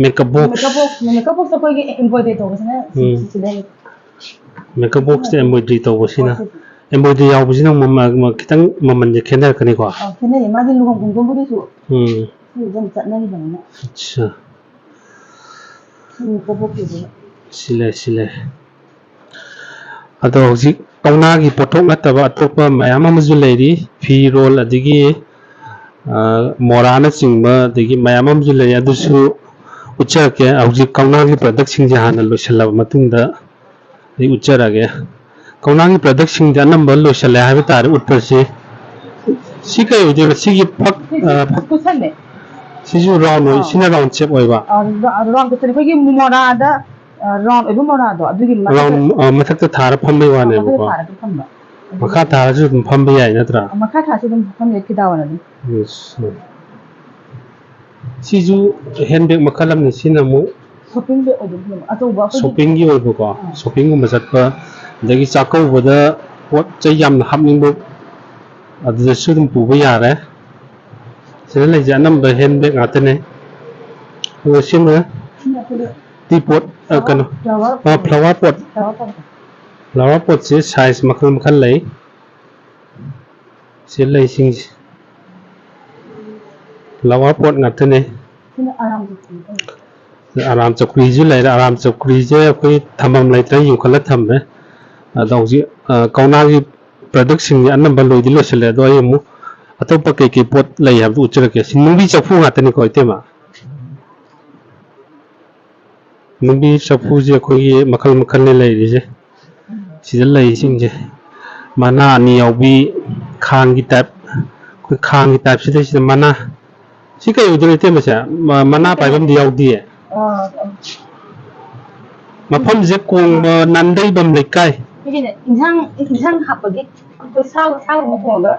makeup box꯫ Makeup box, makeup box ꯑꯩꯈꯣꯏꯒꯤ embroidery ꯇꯧꯕꯁꯤꯅ ꯁꯤ, ꯎꯝ꯫ ꯁꯤ, ꯁꯤ ꯂꯩ꯫ Makeup box ꯇ embroidery ꯇꯧꯕꯁꯤꯅ, ꯍꯣꯏ, ꯁꯤ, ꯁꯤ꯫ Embroidery ꯌꯥꯎꯕꯁꯤꯅ ꯃꯃꯜ, ꯃꯃꯜ ꯈꯤꯇꯪ ꯃꯃꯜꯁꯦ ꯈꯦꯠꯅꯔꯛꯀꯅꯤꯀꯣ? ꯑꯧ, ꯈꯦꯠꯅꯩꯌꯦ꯫ ꯃꯥꯗꯤ ꯂꯨꯍꯣꯡ ꯈꯣꯡꯗꯣꯡꯕꯗꯁꯨ ꯎꯝ꯫ ꯁꯤ ꯑꯗꯨꯝ ꯆꯠꯅꯔꯤꯕꯅꯤꯅ꯫ ꯑꯠꯁꯥ꯫ ꯁꯤ makeup box ꯀꯤꯗꯨꯅ꯫ ꯁꯤ ꯂꯩ, ꯁꯤ ꯂꯩ꯫ ꯑꯗꯣ ꯍꯧꯖꯤꯛ ꯀꯧꯅꯥꯒꯤ ꯄꯣꯠꯊꯣꯛ ꯅꯠꯇꯕ ꯑꯇꯣꯞꯄ ꯃꯌꯥꯝ ꯑꯃꯁꯨ ꯂꯩꯔꯤ꯫ ꯐꯤꯔꯣꯜ, ꯑꯗꯒꯤ, ꯑ, ꯃꯣꯔꯥꯅꯆꯤꯡꯕ, ꯑꯗꯒꯤ ꯃꯌꯥꯝ ꯑꯃꯁꯨ ꯂꯩꯔꯤ꯫ ꯑꯗꯨꯁꯨ ꯎꯠꯆꯔꯛꯀꯦ꯫ ꯍꯧꯖꯤꯛ ꯀꯧꯅꯥꯒꯤ product ꯁꯤꯡꯁꯦ ꯍꯥꯟꯅ ꯂꯣꯏꯁꯤꯜꯂꯕ ꯃꯇꯨꯡꯗ ꯑꯩ ꯎꯠꯆꯔꯛꯑꯒꯦ꯫ ꯀꯧꯅꯥꯒꯤ product ꯁꯤꯡꯁꯦ ꯑꯅꯝꯕ ꯂꯣꯏꯁꯤꯜꯂꯦ ꯍꯥꯏꯕ ꯇꯥꯔꯦ ꯎꯠꯄꯁꯦ꯫ ꯁꯤ ꯀꯩ ꯑꯣꯏꯗꯣꯏꯅꯣ? ꯁꯤꯒꯤ ꯐꯛ, ꯁꯤꯁꯦ ꯑ, ꯐꯛ-, cushion ꯅꯦ꯫ ꯁꯤꯁꯨ round ꯑꯣꯏ-, ꯑꯥ꯫ ꯁꯤꯅ round shape ꯑꯣꯏꯕ꯫ ꯑ, ꯔ-, round cushion, ꯑꯩꯈꯣꯏꯒꯤ ꯃꯣꯔꯥꯗ, ꯑ, round ꯑꯣꯏꯕ ꯃꯣꯔꯥꯗꯣ, ꯑꯗꯨꯒꯤ ꯃꯊꯛꯇ round, ꯑ, ꯃꯊꯛꯇ ꯊꯥꯔ ꯐꯝꯕꯩ ꯑꯥ, ꯃꯊꯛꯇ ꯋꯥꯅꯦꯕꯀꯣ꯫ ꯊꯥꯔꯒ ꯐꯝꯕ꯫ ꯃꯈꯥ ꯊꯥꯔꯁꯨ ꯑꯗꯨꯝ ꯐꯝꯕ ꯌꯥꯏ ꯅꯠꯇ꯭ꯔꯥ? ꯑ, ꯃꯈꯥ ꯊꯥꯔꯁꯨ ꯑꯗꯨꯝ ꯐꯝꯕ ꯌꯥꯏ, ꯐꯤꯗꯥ ꯑꯣꯏꯅ ꯑꯗꯨꯝ꯫ Yes, ꯎꯝ꯫ ꯁꯤꯁꯨ handbag ꯃꯈꯜ ꯑꯃꯅꯤ꯫ ꯁꯤꯅ ꯑꯃꯨꯛ ꯁꯣꯞꯄꯤꯡꯒꯤ ꯑꯣꯏꯕꯀꯣ, ꯑꯥ꯫ ꯁꯣꯞꯄꯤꯡꯒꯨꯝꯕ ꯆꯠꯄ, ꯑꯗꯒꯤ ꯆꯥꯛꯀꯧꯕꯗ ꯄꯣꯠ ꯆꯩ ꯌꯥꯝꯅ ꯍꯥꯞꯅꯤꯡꯕ, ꯑꯗꯨꯗꯁꯨ ꯑꯗꯨꯝ ꯄꯨꯕ ꯌꯥꯔꯦ꯫ ꯁꯤꯗ ꯂꯩꯁꯦ ꯑꯅꯝꯕ ꯍꯦꯟ ꯕꯦꯒ ꯉꯥꯛꯇꯅꯦ꯫ ꯑꯗꯨꯒ ꯁꯤꯅ ꯇꯤ ꯄꯣꯠ, ꯑ, ꯀꯩꯅꯣ, ꯑ, ꯐ꯭ꯂꯥꯋꯔ ꯄꯣꯠ꯫ ꯐ꯭ꯂꯥꯋꯔ ꯄꯣꯠꯁꯦ ꯁꯥꯏꯖ ꯃꯈꯜ ꯃꯈꯜ ꯂꯩ꯫ ꯁꯤ ꯂꯩꯁꯤꯡꯁꯦ ꯐ꯭ꯂꯥꯋꯔ ꯄꯣꯠ ꯉꯥꯛꯇꯅꯦ꯫ ꯑꯔꯥꯝ ꯆꯧꯀ꯭ꯔꯤꯁꯨ ꯂꯩꯔꯦ꯫ ꯑꯔꯥꯝ ꯆꯧꯀ꯭ꯔꯤꯁꯦ ꯑꯩꯈꯣꯏ ꯊꯝꯐꯝ ꯂꯩꯇ꯭ꯔꯦ, ꯌꯨꯡꯈꯠꯂ ꯊꯝꯃꯦ꯫ ꯑꯗꯣ ꯍꯧꯖꯤꯛ, ꯑ, ꯀꯧꯅꯥꯒꯤ ꯄ꯭ꯔꯗꯛꯁꯤꯡꯁꯦ ꯑꯅꯝꯕ ꯂꯣꯏꯗꯤ ꯂꯣꯏꯁꯤꯜꯂꯦ꯫ ꯑꯗꯣ ꯑꯩ ꯑꯃꯨꯛ ꯑꯇꯣꯞꯄ ꯀꯩꯀꯩ ꯄꯣꯠ ꯂꯩ ꯍꯥꯏꯕꯗꯨ ꯎꯠꯆꯔꯛꯀꯦ꯫ ꯁꯤ ꯅꯨꯡꯕꯤ ꯆꯐꯨ ꯉꯥꯛꯇꯅꯤꯀꯣ, ꯏꯇꯩꯃ? ꯅꯨꯡꯕꯤ ꯆꯐꯨꯁꯦ ꯑꯩꯈꯣꯏꯒꯤ ꯃꯈꯜ ꯃꯈꯜꯅꯤ ꯂꯩꯔꯤꯁꯦ꯫ ꯁꯤꯗ ꯂꯩꯔꯤꯁꯤꯡꯁꯦ ꯃꯅꯥ ꯑꯅꯤ ꯌꯥꯎꯕꯤ, ꯈꯥꯡꯒꯤ ꯇꯥꯏꯞ, ꯑꯩꯈꯣꯏ ꯈꯥꯡꯒꯤ ꯇꯥꯏꯞꯁꯤꯗꯩꯁꯤꯗ ꯃꯅꯥ, ꯁꯤ ꯀꯩ ꯑꯣꯏꯗꯣꯏꯅꯣ, ꯏꯇꯩꯃꯁꯦ? ꯃ-, ꯃꯅꯥ ꯄꯥꯏꯐꯝꯗꯤ ꯌꯥꯎꯗꯤꯌꯦ꯫ ꯑꯥ, ꯑꯥ꯫ ꯃꯐꯝꯁꯦ ꯀꯣꯡꯕ ꯅꯥꯟꯗꯩꯕꯝ ꯂꯩꯀꯥꯏ꯫ ꯁꯤꯒꯤꯅꯦ, ꯏꯟꯁꯥꯡ, ꯏꯟꯁꯥꯡ ꯍꯥꯞꯄꯒꯤ ꯑꯩꯈꯣꯏ ꯁꯥ, ꯁꯥꯒꯨꯝꯕ ꯊꯣꯡꯉꯒ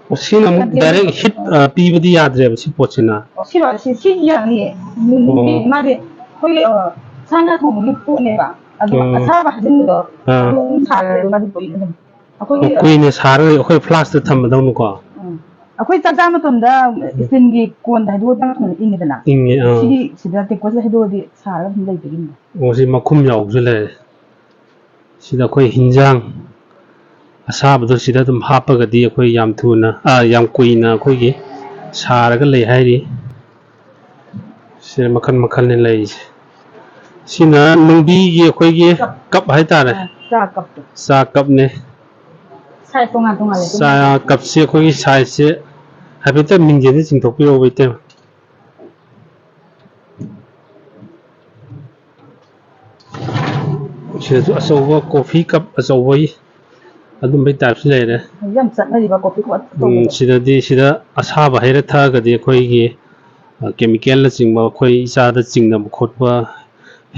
ꯑꯣ, ꯁꯤꯅ ꯑꯃꯨꯛ ꯀꯟꯇꯦꯅꯔ direct heat, ꯑ, ꯄꯤꯕꯗꯤ ꯌꯥꯗ꯭ꯔꯦꯕ ꯁꯤ ꯄꯣꯠꯁꯤꯅ꯫ ꯑꯣ, ꯁꯤꯔꯣ? ꯁꯤ, ꯁꯤ ꯌꯥꯅꯤꯌꯦ꯫ ꯅꯨ-, ꯅꯨꯡꯕꯤ ꯑꯣ꯫ ꯃꯥꯗꯤ ꯑꯩꯈꯣꯏꯒꯤ, ꯑ, ꯁꯥ ꯉꯥ ꯊꯣꯡꯕꯒꯤ ꯄꯣꯠꯅꯦꯕ꯫ ꯑꯗꯨꯝ ꯑꯣ꯫ ꯑꯁꯥꯕ ꯍꯥꯏꯖꯤꯟꯕꯗꯣ, ꯑꯥ꯫ ꯑꯗꯨꯝ ꯁꯥꯔꯒ ꯃꯥꯗꯤ ꯀꯨꯏꯅ ꯑꯗꯨꯝ꯫ ꯑꯩꯈꯣꯏꯒꯤ, ꯑꯣ, ꯀꯨꯏꯅ ꯁꯥꯔꯒ ꯑꯩꯈꯣꯏ flask ꯇ ꯊꯝꯕꯗꯧꯅꯀꯣ꯫ ꯎꯝ꯫ ꯑꯩꯈꯣꯏ ꯆꯥꯛ ꯆꯥ ꯃꯇꯝꯗ ꯏꯁꯇꯤꯜꯒꯤ ꯀꯣꯟꯗ ꯍꯩꯗꯣꯛꯑ ꯆꯥꯛ ꯊꯣꯡꯕꯗ ꯏꯪꯉꯤꯗꯅ꯫ ꯏꯪꯉꯤ, ꯑꯥ꯫ ꯁꯤꯒꯤ ꯁꯤꯗ ꯇꯦꯡꯀꯣꯠꯁꯤꯗ ꯍꯩꯗꯣꯛꯑꯗꯤ ꯁꯥꯔꯒ ꯑꯗꯨꯝ ꯂꯩꯕꯒꯤꯅꯤꯗ꯫ ꯑꯣ, ꯁꯤ ꯃꯈꯨꯝ ꯌꯥꯎꯕꯁꯨ ꯂꯩꯔꯦ꯫ ꯁꯤꯗ ꯑꯩꯈꯣꯏ ꯍꯤꯟꯖꯥꯡ ꯑꯁꯥꯕꯗꯣ ꯁꯤꯗ ꯑꯗꯨꯝ ꯍꯥꯞꯄꯒꯗꯤ ꯑꯩꯈꯣꯏ ꯌꯥꯝ ꯊꯨꯅ, ꯑ, ꯌꯥꯝ ꯀꯨꯏꯅ ꯑꯩꯈꯣꯏꯒꯤ ꯁꯥꯔꯒ ꯂꯩ ꯍꯥꯏꯔꯤ꯫ ꯁꯤ ꯃꯈꯜ ꯃꯈꯜꯅꯤ ꯂꯩꯔꯤꯁꯦ꯫ ꯁꯤꯅ ꯅꯨꯡꯕꯤꯒꯤ ꯑꯩꯈꯣꯏꯒꯤ ꯀꯞ ꯍꯥꯏꯇꯥꯔꯦ꯫ ꯑ, ꯆꯥ ꯀꯞꯇꯣ꯫ ꯆꯥ ꯀꯞꯅꯦ꯫ Size ꯇꯣꯉꯥꯟ ꯇꯣꯉꯥꯟꯂꯦ꯫ ꯆꯥ ꯀꯞꯁꯦ ꯑꯩꯈꯣꯏꯒꯤ size ꯁꯦ ꯍꯥꯏꯐꯦꯠꯇ ꯃꯤꯡꯖꯦꯜꯁꯦ ꯆꯤꯡꯊꯣꯛꯄꯤꯔꯛꯑꯣꯕ, ꯏꯇꯩꯃ꯫ ꯁꯤꯗꯁꯨ ꯑꯆꯧꯕ coffee cup ꯑꯆꯧꯕꯒꯤ ꯑꯗꯨꯝꯕꯩ type ꯁꯨ ꯂꯩꯔꯦ꯫ ꯍꯧꯖꯤꯛ ꯌꯥꯝ ꯆꯠꯅꯔꯤꯕ coffee cup ꯑꯆꯧꯕꯗꯣ꯫ ꯎꯝ, ꯁꯤꯗꯗꯤ, ꯁꯤꯗ ꯑꯁꯥꯕ ꯍꯩꯔ ꯊꯛꯑꯒꯗꯤ ꯑꯩꯈꯣꯏꯒꯤ, ꯑ, chemical ꯅꯆꯤꯡꯕ ꯑꯩꯈꯣꯏ ꯏꯆꯥꯗ ꯆꯤꯡꯅꯕ ꯈꯣꯠꯄ,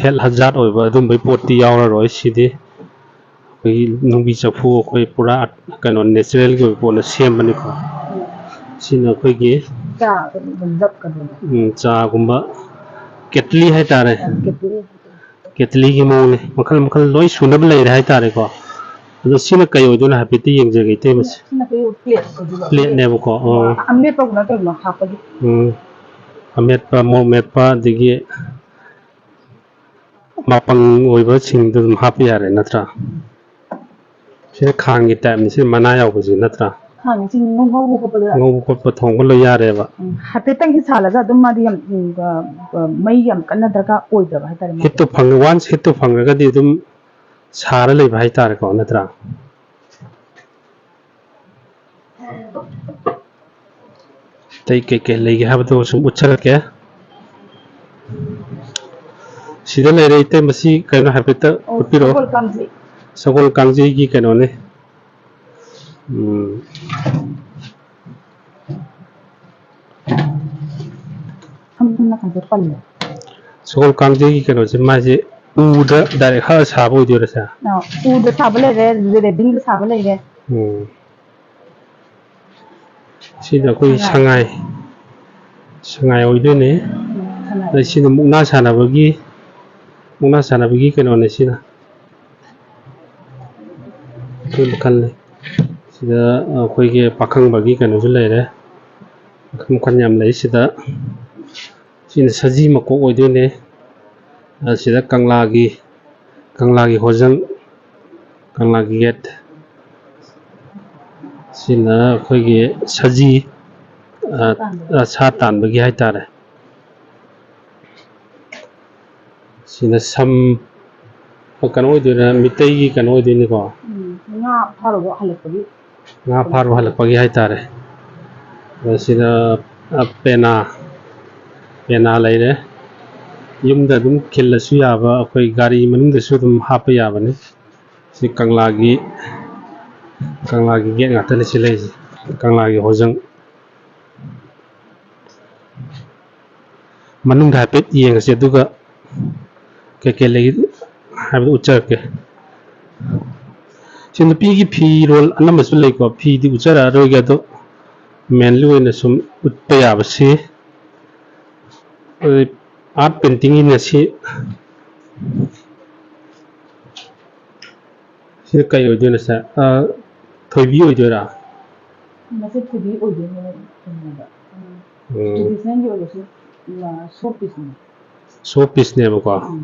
health hazard ꯑꯣꯏꯕ ꯑꯗꯨꯝꯕꯩ ꯄꯣꯠꯇꯤ ꯌꯥꯎꯔꯔꯣꯏ꯫ ꯁꯤꯗꯤ ꯑꯩꯈꯣꯏꯒꯤ ꯅꯨꯡꯕꯤ ꯆꯐꯨ ꯑꯩꯈꯣꯏ ꯄꯨꯔꯥ ꯀꯩꯅꯣ natural ꯒꯤ ꯑꯣꯏꯕ ꯄꯣꯠꯅ ꯁꯦꯝꯕꯅꯤꯀꯣ꯫ ꯁꯤꯅ ꯑꯩꯈꯣꯏꯒꯤ ꯆꯥ ꯑꯗꯨꯝ ꯂꯨꯝꯂꯛꯀꯗꯣꯏꯅꯦ꯫ ꯎꯝ, ꯆꯥꯒꯨꯝꯕ ꯀꯦꯇꯂꯤ ꯍꯥꯏꯇꯥꯔꯦ꯫ ꯀꯦꯇꯂꯤ꯫ ꯀꯦꯇꯂꯤꯒꯤ ꯃꯑꯣꯡꯅꯤ꯫ ꯃꯈꯜ ꯃꯈꯜ ꯂꯣꯏ ꯁꯨꯅꯕ ꯂꯩꯔꯦ ꯍꯥꯏꯇꯥꯔꯦꯀꯣ꯫ ꯑꯗꯣ ꯁꯤꯅ ꯀꯩ ꯑꯣꯏꯗꯣꯏꯅꯣ ꯍꯥꯏꯐꯦꯠꯇꯤ ꯌꯦꯡꯖꯒꯦ ꯏꯇꯩꯃꯁꯦ꯫ ꯁꯤꯅ ꯑꯩꯈꯣꯏꯒꯤ ꯄ꯭ꯂꯦꯠ ꯑꯣꯏꯗꯣꯏꯕ꯫ ꯄ꯭ꯂꯦꯠꯅꯦꯕꯀꯣ꯫ ꯑꯣ꯫ ꯑꯃꯦꯠꯄꯒꯨꯝꯕ ꯀꯩꯒꯨꯝꯕ ꯍꯥꯞꯄꯒꯤ꯫ ꯎꯝ꯫ ꯑꯃꯦꯠꯄ, ꯃꯣꯔꯣꯛ ꯃꯦꯠꯄ, ꯑꯗꯒꯤ ꯃꯄꯪ ꯑꯣꯏꯕꯁꯤꯡꯗꯣ ꯑꯗꯨꯝ ꯍꯥꯞꯄ ꯌꯥꯔꯦ ꯅꯠꯇ꯭ꯔꯥ? ꯁꯤꯅ ꯈꯥꯡꯒꯤ ꯇꯥꯏꯞꯅꯤ, ꯁꯤ ꯃꯅꯥ ꯌꯥꯎꯕꯁꯤ ꯅꯠꯇ꯭ꯔꯥ? ꯈꯥꯡꯒꯤ ꯁꯤ ꯉꯧ-, ꯉꯧꯕ ꯈꯣꯠꯄꯗ꯫ ꯉꯧꯕ ꯈꯣꯠꯄ ꯊꯣꯡꯕ ꯂꯣꯏ ꯌꯥꯔꯦꯕ꯫ ꯎꯝ, ꯍꯥꯏꯐꯦꯠꯇꯪ ꯁꯤ ꯁꯥꯍꯜꯂꯒ ꯑꯗꯨꯝ ꯃꯥꯗꯤ ꯌꯥꯝ, ꯎꯝ, ꯑ, ꯑ, ꯃꯩ ꯌꯥꯝ ꯀꯟꯅ ꯗꯔꯀꯥꯔ ꯑꯣꯏꯗꯕ ꯍꯥꯏꯇꯥꯔꯦ ꯃꯥꯗꯤ꯫ Heat ꯇꯣ ꯐꯪꯉ-, once heat ꯇꯣ ꯐꯪꯉꯒꯗꯤ ꯑꯗꯨꯝ ꯁꯥꯔ ꯂꯩꯕ ꯍꯥꯏꯇꯥꯔꯦꯀꯣ, ꯅꯠꯇ꯭ꯔꯥ? ꯑꯇꯩ ꯀꯩꯀꯩ ꯂꯩꯒꯦ ꯍꯥꯏꯕꯗꯣ ꯁꯨꯝ ꯎꯠꯆꯔꯛꯀꯦ꯫ ꯁꯤꯗ ꯂꯩꯔꯦ ꯏꯇꯩ, ꯃꯁꯤ ꯀꯩꯅꯣ ꯍꯥꯏꯐꯦꯠꯇ ꯑꯣ, ꯎꯠꯄꯤꯔꯛꯑꯣ꯫ ꯁꯒꯣꯜ ꯀꯥꯡꯖꯩ꯫ ꯁꯒꯣꯜ ꯀꯥꯡꯖꯩꯒꯤ ꯀꯩꯅꯣꯅꯦ꯫ ꯎꯝ꯫ ꯁꯝ ꯅꯥꯀꯟꯗ ꯄꯜꯂꯦ꯫ ꯁꯒꯣꯜ ꯀꯥꯡꯖꯩꯒꯤ ꯀꯩꯅꯣꯁꯦ, ꯃꯥꯁꯦ ꯎꯗ direct ꯍꯛꯑ ꯁꯥꯕ ꯑꯣꯏꯗꯣꯏꯔꯥ ꯁꯦ? ꯑꯥ, ꯎꯗ ꯁꯥꯕ ꯂꯩꯔꯦ, ꯔꯦꯗꯤꯡꯗ ꯁꯥꯕ ꯂꯩꯔꯦ꯫ ꯎꯝ꯫ ꯁꯤꯅ ꯑꯩꯈꯣꯏ ꯁꯉꯥꯏ꯫ ꯁꯉꯥꯏ꯫ ꯁꯉꯥꯏ ꯑꯣꯏꯗꯣꯏꯅꯦ꯫ ꯎꯝ, ꯁꯉꯥꯏ꯫ ꯑꯗꯩ ꯁꯤꯅ ꯃꯨꯛꯅꯥ ꯁꯥꯟꯅꯕꯒꯤ, ꯃꯨꯛꯅꯥ ꯁꯥꯟꯅꯕꯒꯤ ꯀꯩꯅꯣꯅꯦ ꯁꯤꯅ꯫ ꯃꯈꯜ ꯃꯈꯜꯅꯤ꯫ ꯁꯤꯗ ꯑꯩꯈꯣꯏꯒꯤ ꯄꯥꯈꯪꯕꯒꯤ ꯀꯩꯅꯣꯁꯨ ꯂꯩꯔꯦ꯫ ꯃꯈꯜ ꯃꯈꯜ ꯌꯥꯝ ꯂꯩ ꯁꯤꯗ꯫ ꯁꯤꯅ ꯁꯖꯤ ꯃꯀꯣꯛ ꯑꯣꯏꯗꯣꯏꯅꯦ꯫ ꯑꯁꯤꯗ ꯀꯪꯂꯥꯒꯤ, ꯀꯪꯂꯥꯒꯤ ꯍꯣꯖꯪ, ꯀꯪꯂꯥꯒꯤ ꯒꯦꯠ꯫ ꯁꯤꯅ ꯑꯩꯈꯣꯏꯒꯤ ꯁꯖꯤ, ꯑ, ꯑ, ꯁꯥ ꯇꯥꯟꯕꯒꯤ ꯍꯥꯏꯇꯥꯔꯦ꯫ ꯁꯤꯅ ꯁꯝ, ꯀꯩꯅꯣ ꯑꯣꯏꯗꯣꯏꯔꯥ, ꯃꯤꯇꯩꯒꯤ ꯀꯩꯅꯣ ꯑꯣꯏꯗꯣꯏꯅꯤꯀꯣ? ꯎꯝ, ꯉꯥ ꯐꯥꯔꯨꯕ ꯍꯜꯂꯛꯄꯒꯤ꯫ ꯉꯥ ꯐꯥꯔꯨꯕ ꯍꯜꯂꯛꯄꯒꯤ ꯍꯥꯏꯇꯥꯔꯦ꯫ ꯑꯗ ꯁꯤꯗ, ꯑ, ꯄꯦꯅꯥ, ꯄꯦꯅꯥ ꯂꯩꯔꯦ꯫ ꯌꯨꯝꯗ ꯑꯗꯨꯝ ꯈꯤꯜꯂꯁꯨ ꯌꯥꯕ, ꯑꯩꯈꯣꯏ ꯒꯥꯔꯤ ꯃꯅꯨꯡꯗꯁꯨ ꯑꯗꯨꯝ ꯍꯥꯞꯄ ꯌꯥꯕꯅꯤ꯫ ꯁꯤ ꯀꯪꯂꯥꯒꯤ, ꯀꯪꯂꯥꯒꯤ ꯒꯦꯠ ꯉꯥꯛꯇꯅꯤ ꯁꯤ ꯂꯩꯔꯤꯁꯦ, ꯀꯪꯂꯥꯒꯤ ꯍꯣꯖꯪ꯫ ꯃꯅꯨꯡꯗ ꯍꯥꯏꯐꯦꯠ ꯌꯦꯡꯉꯁꯤ, ꯑꯗꯨꯒ ꯀꯩꯀꯩ ꯂꯩ ꯍꯥꯏꯕꯗꯨ ꯎꯠꯆꯔꯛꯀꯦ꯫ ꯁꯤ ꯅꯨꯄꯤꯒꯤ ꯐꯤꯔꯣꯜ ꯑꯅꯝꯕꯁꯨ ꯂꯩꯀꯣ, ꯐꯤꯗꯤ ꯎꯠꯆꯔꯛꯑꯔꯣꯏꯒꯦ, ꯑꯗꯣ mainly ꯑꯣꯏꯅ ꯁꯨꯝ ꯎꯠꯄ ꯌꯥꯕꯁꯤ, ꯑꯗꯩ ꯑꯥꯔꯠ ꯄꯦꯟꯇꯤꯡꯒꯤꯅ ꯁꯤ, ꯁꯤꯅ ꯀꯩ ꯑꯣꯏꯗꯣꯏꯅꯣ ꯁꯥꯔ? ꯑ, ꯊꯣꯏꯕꯤ ꯑꯣꯏꯗꯣꯏꯔꯥ? ꯃꯁꯤ ꯊꯣꯏꯕꯤ ꯑꯣꯏꯗꯣꯏꯅꯦ ꯀꯩꯅꯣꯗ꯫ ꯎꯝ꯫ ꯎꯝ꯫ ꯇ꯭ꯔꯦꯗꯤꯁꯅꯦꯜꯒꯤ ꯑꯣꯏꯔꯁꯨ, ꯑ, ꯁꯣ ꯄꯤꯁꯅꯦ꯫ ꯁꯣ ꯄꯤꯁꯅꯦꯕꯀꯣ? ꯎꯝ꯫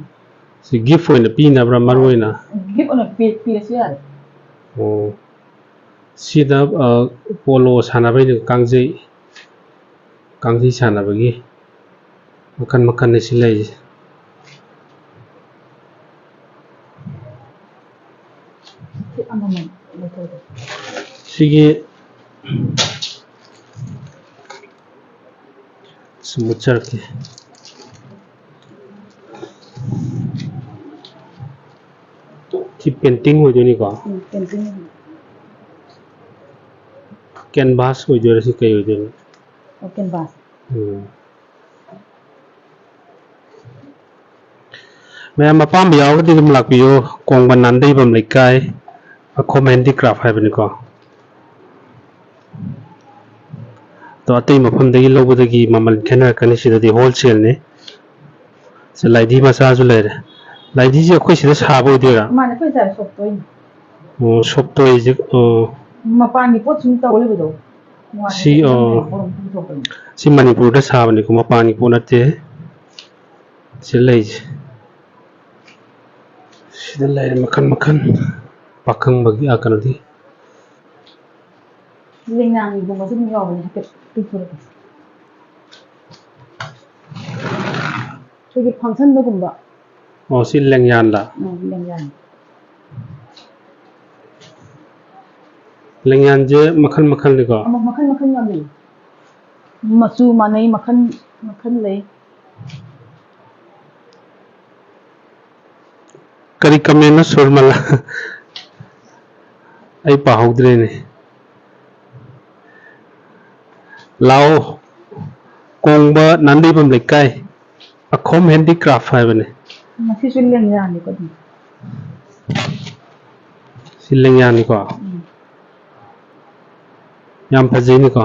ꯁꯤ ꯒꯤꯐ ꯑꯣꯏꯅ ꯄꯤꯅꯕ꯭ꯔꯥ ꯃꯔꯨ ꯑꯣꯏꯅ? ꯒꯤꯐ ꯑꯣꯏꯅ ꯄꯤ-, ꯄꯤꯔꯁꯨ ꯌꯥꯔꯦ꯫ ꯑꯣ꯫ ꯁꯤꯗ, ꯑ, ꯄꯣꯂꯣ ꯁꯥꯟꯅꯕꯩꯅꯦ, ꯀꯥꯡꯖꯩ꯫ ꯀꯥꯡꯖꯩ ꯁꯥꯟꯅꯕꯒꯤ ꯃꯈꯜ ꯃꯈꯜꯅꯤ ꯁꯤ ꯂꯩꯔꯤꯁꯦ꯫ ꯁꯤ ꯑꯃꯃꯝ ꯂꯧꯊꯣꯛꯑꯣ꯫ ꯁꯤꯒꯤ ꯁꯤ ꯃꯨꯠꯆꯔꯛꯀꯦ꯫ ꯁꯤ ꯄꯦꯟꯇꯤꯡ ꯑꯣꯏꯗꯣꯏꯅꯤꯀꯣ? ꯎꯝ, ꯄꯦꯟꯇꯤꯡ꯫ ꯀꯦꯟꯚꯥꯁ ꯑꯣꯏꯗꯣꯏꯔꯥ, ꯁꯤ ꯀꯩ ꯑꯣꯏꯗꯣꯏꯅꯣ? ꯑꯣ, ꯀꯦꯟꯚꯥꯁ꯫ ꯎꯝ꯫ ꯃꯌꯥꯝ ꯑꯄꯥꯝꯕ ꯌꯥꯎꯔꯒꯗꯤ ꯑꯗꯨꯝ ꯂꯥꯛꯄꯤꯌꯨ꯫ ꯀꯣꯡꯕ ꯅꯥꯟꯗꯩꯕꯝ ꯂꯩꯀꯥꯏ, ꯑꯈꯣꯝ ꯍꯦꯟꯗꯤꯀ꯭ꯔꯥꯐ ꯍꯥꯏꯕꯅꯤꯀꯣ꯫ ꯑꯗꯣ ꯑꯇꯩ ꯃꯐꯝꯗꯒꯤ ꯂꯧꯕꯗꯒꯤ ꯃꯃꯜ ꯈꯦꯠꯅꯔꯛꯀꯅꯤ, ꯁꯤꯗꯗꯤ ꯍꯣꯜꯁꯦꯜꯅꯤ꯫ ꯁꯤ ꯂꯥꯏꯙꯤ ꯃꯆꯥꯁꯨ ꯂꯩꯔꯦ꯫ ꯂꯥꯏꯙꯤꯁꯦ ꯑꯩꯈꯣꯏ ꯁꯤꯗ ꯁꯥꯕ ꯑꯣꯏꯗꯣꯏꯔꯥ? ꯃꯥꯅꯦ, ꯑꯩꯈꯣꯏ ꯁꯥꯏ ꯁꯣꯞꯇꯣꯏꯅꯤ꯫ ꯑꯣ, ꯁꯣꯞꯇꯣꯏꯁꯦ, ꯑꯣ꯫ ꯃꯄꯥꯟꯒꯤ ꯄꯣꯠ ꯁꯨꯝ ꯇꯧ ꯂꯩꯕꯗꯣ ꯅꯨꯡꯉꯥꯏꯇꯦ꯫ ꯁꯤ, ꯑꯣ꯫ ꯃꯅꯤꯄꯨꯔ ꯑꯃ ꯄꯨꯊꯣꯛꯄꯅꯤ꯫ ꯁꯤ ꯃꯅꯤꯄꯨꯔꯗ ꯁꯥꯕꯅꯤꯀꯣ, ꯃꯄꯥꯟꯒꯤ ꯄꯣꯠ ꯅꯠꯇꯦ꯫ ꯁꯤ ꯂꯩꯁꯦ꯫ ꯁꯤꯗ ꯂꯩꯔꯦ ꯃꯈꯜ ꯃꯈꯜ꯫ ꯄꯥꯈꯪꯕꯒꯤ, ꯑꯥ, ꯀꯩꯅꯣꯗꯤ꯫ ꯂꯦꯡꯌꯥꯟꯒꯨꯝꯕꯁꯨ ꯑꯗꯨꯝ ꯌꯥꯎꯕꯅꯦ, ꯍꯥꯏꯐꯦꯠ ꯄꯤꯊꯣꯔꯛꯀꯦ꯫ ꯑꯩꯈꯣꯏꯒꯤ ꯐꯪꯁꯟꯗꯒꯨꯝꯕ꯫ ꯑꯣ, ꯁꯤ ꯂꯦꯡꯌꯥꯟꯂ? ꯎꯝ, ꯂꯦꯡꯌꯥꯟ꯫ ꯂꯦꯡꯌꯥꯟꯁꯦ ꯃꯈꯜ ꯃꯈꯜꯅꯤꯀꯣ? ꯑꯃ, ꯃꯈꯜ ꯃꯈꯜ ꯌꯥꯝ ꯂꯩ꯫ ꯃꯆꯨ ꯃꯥꯟꯅꯩ, ꯃꯈꯜ ꯃꯈꯜ ꯂꯩ꯫ ꯀꯔꯤ ꯀꯃꯦꯟꯅꯣ ꯁꯨꯔꯃꯂꯥ? ꯑꯩ ꯄꯥꯍꯧꯗ꯭ꯔꯦꯅꯦ꯫ ꯂꯥꯛꯑꯣ, ꯀꯣꯡꯕ ꯅꯥꯟꯗꯩꯕꯝ ꯂꯩꯀꯥꯏ, ꯑꯈꯣꯝ ꯍꯦꯟꯗꯤꯀ꯭ꯔꯥꯐ ꯍꯥꯏꯕꯅꯦ꯫ ꯃꯁꯤꯁꯨ ꯂꯦꯡꯌꯥꯟꯅꯤꯀꯣ ꯑꯗꯨꯝ꯫ ꯁꯤ ꯂꯦꯡꯌꯥꯟꯅꯤꯀꯣ꯫ ꯎꯝ꯫ ꯌꯥꯝ ꯐꯖꯩꯅꯦꯀꯣ꯫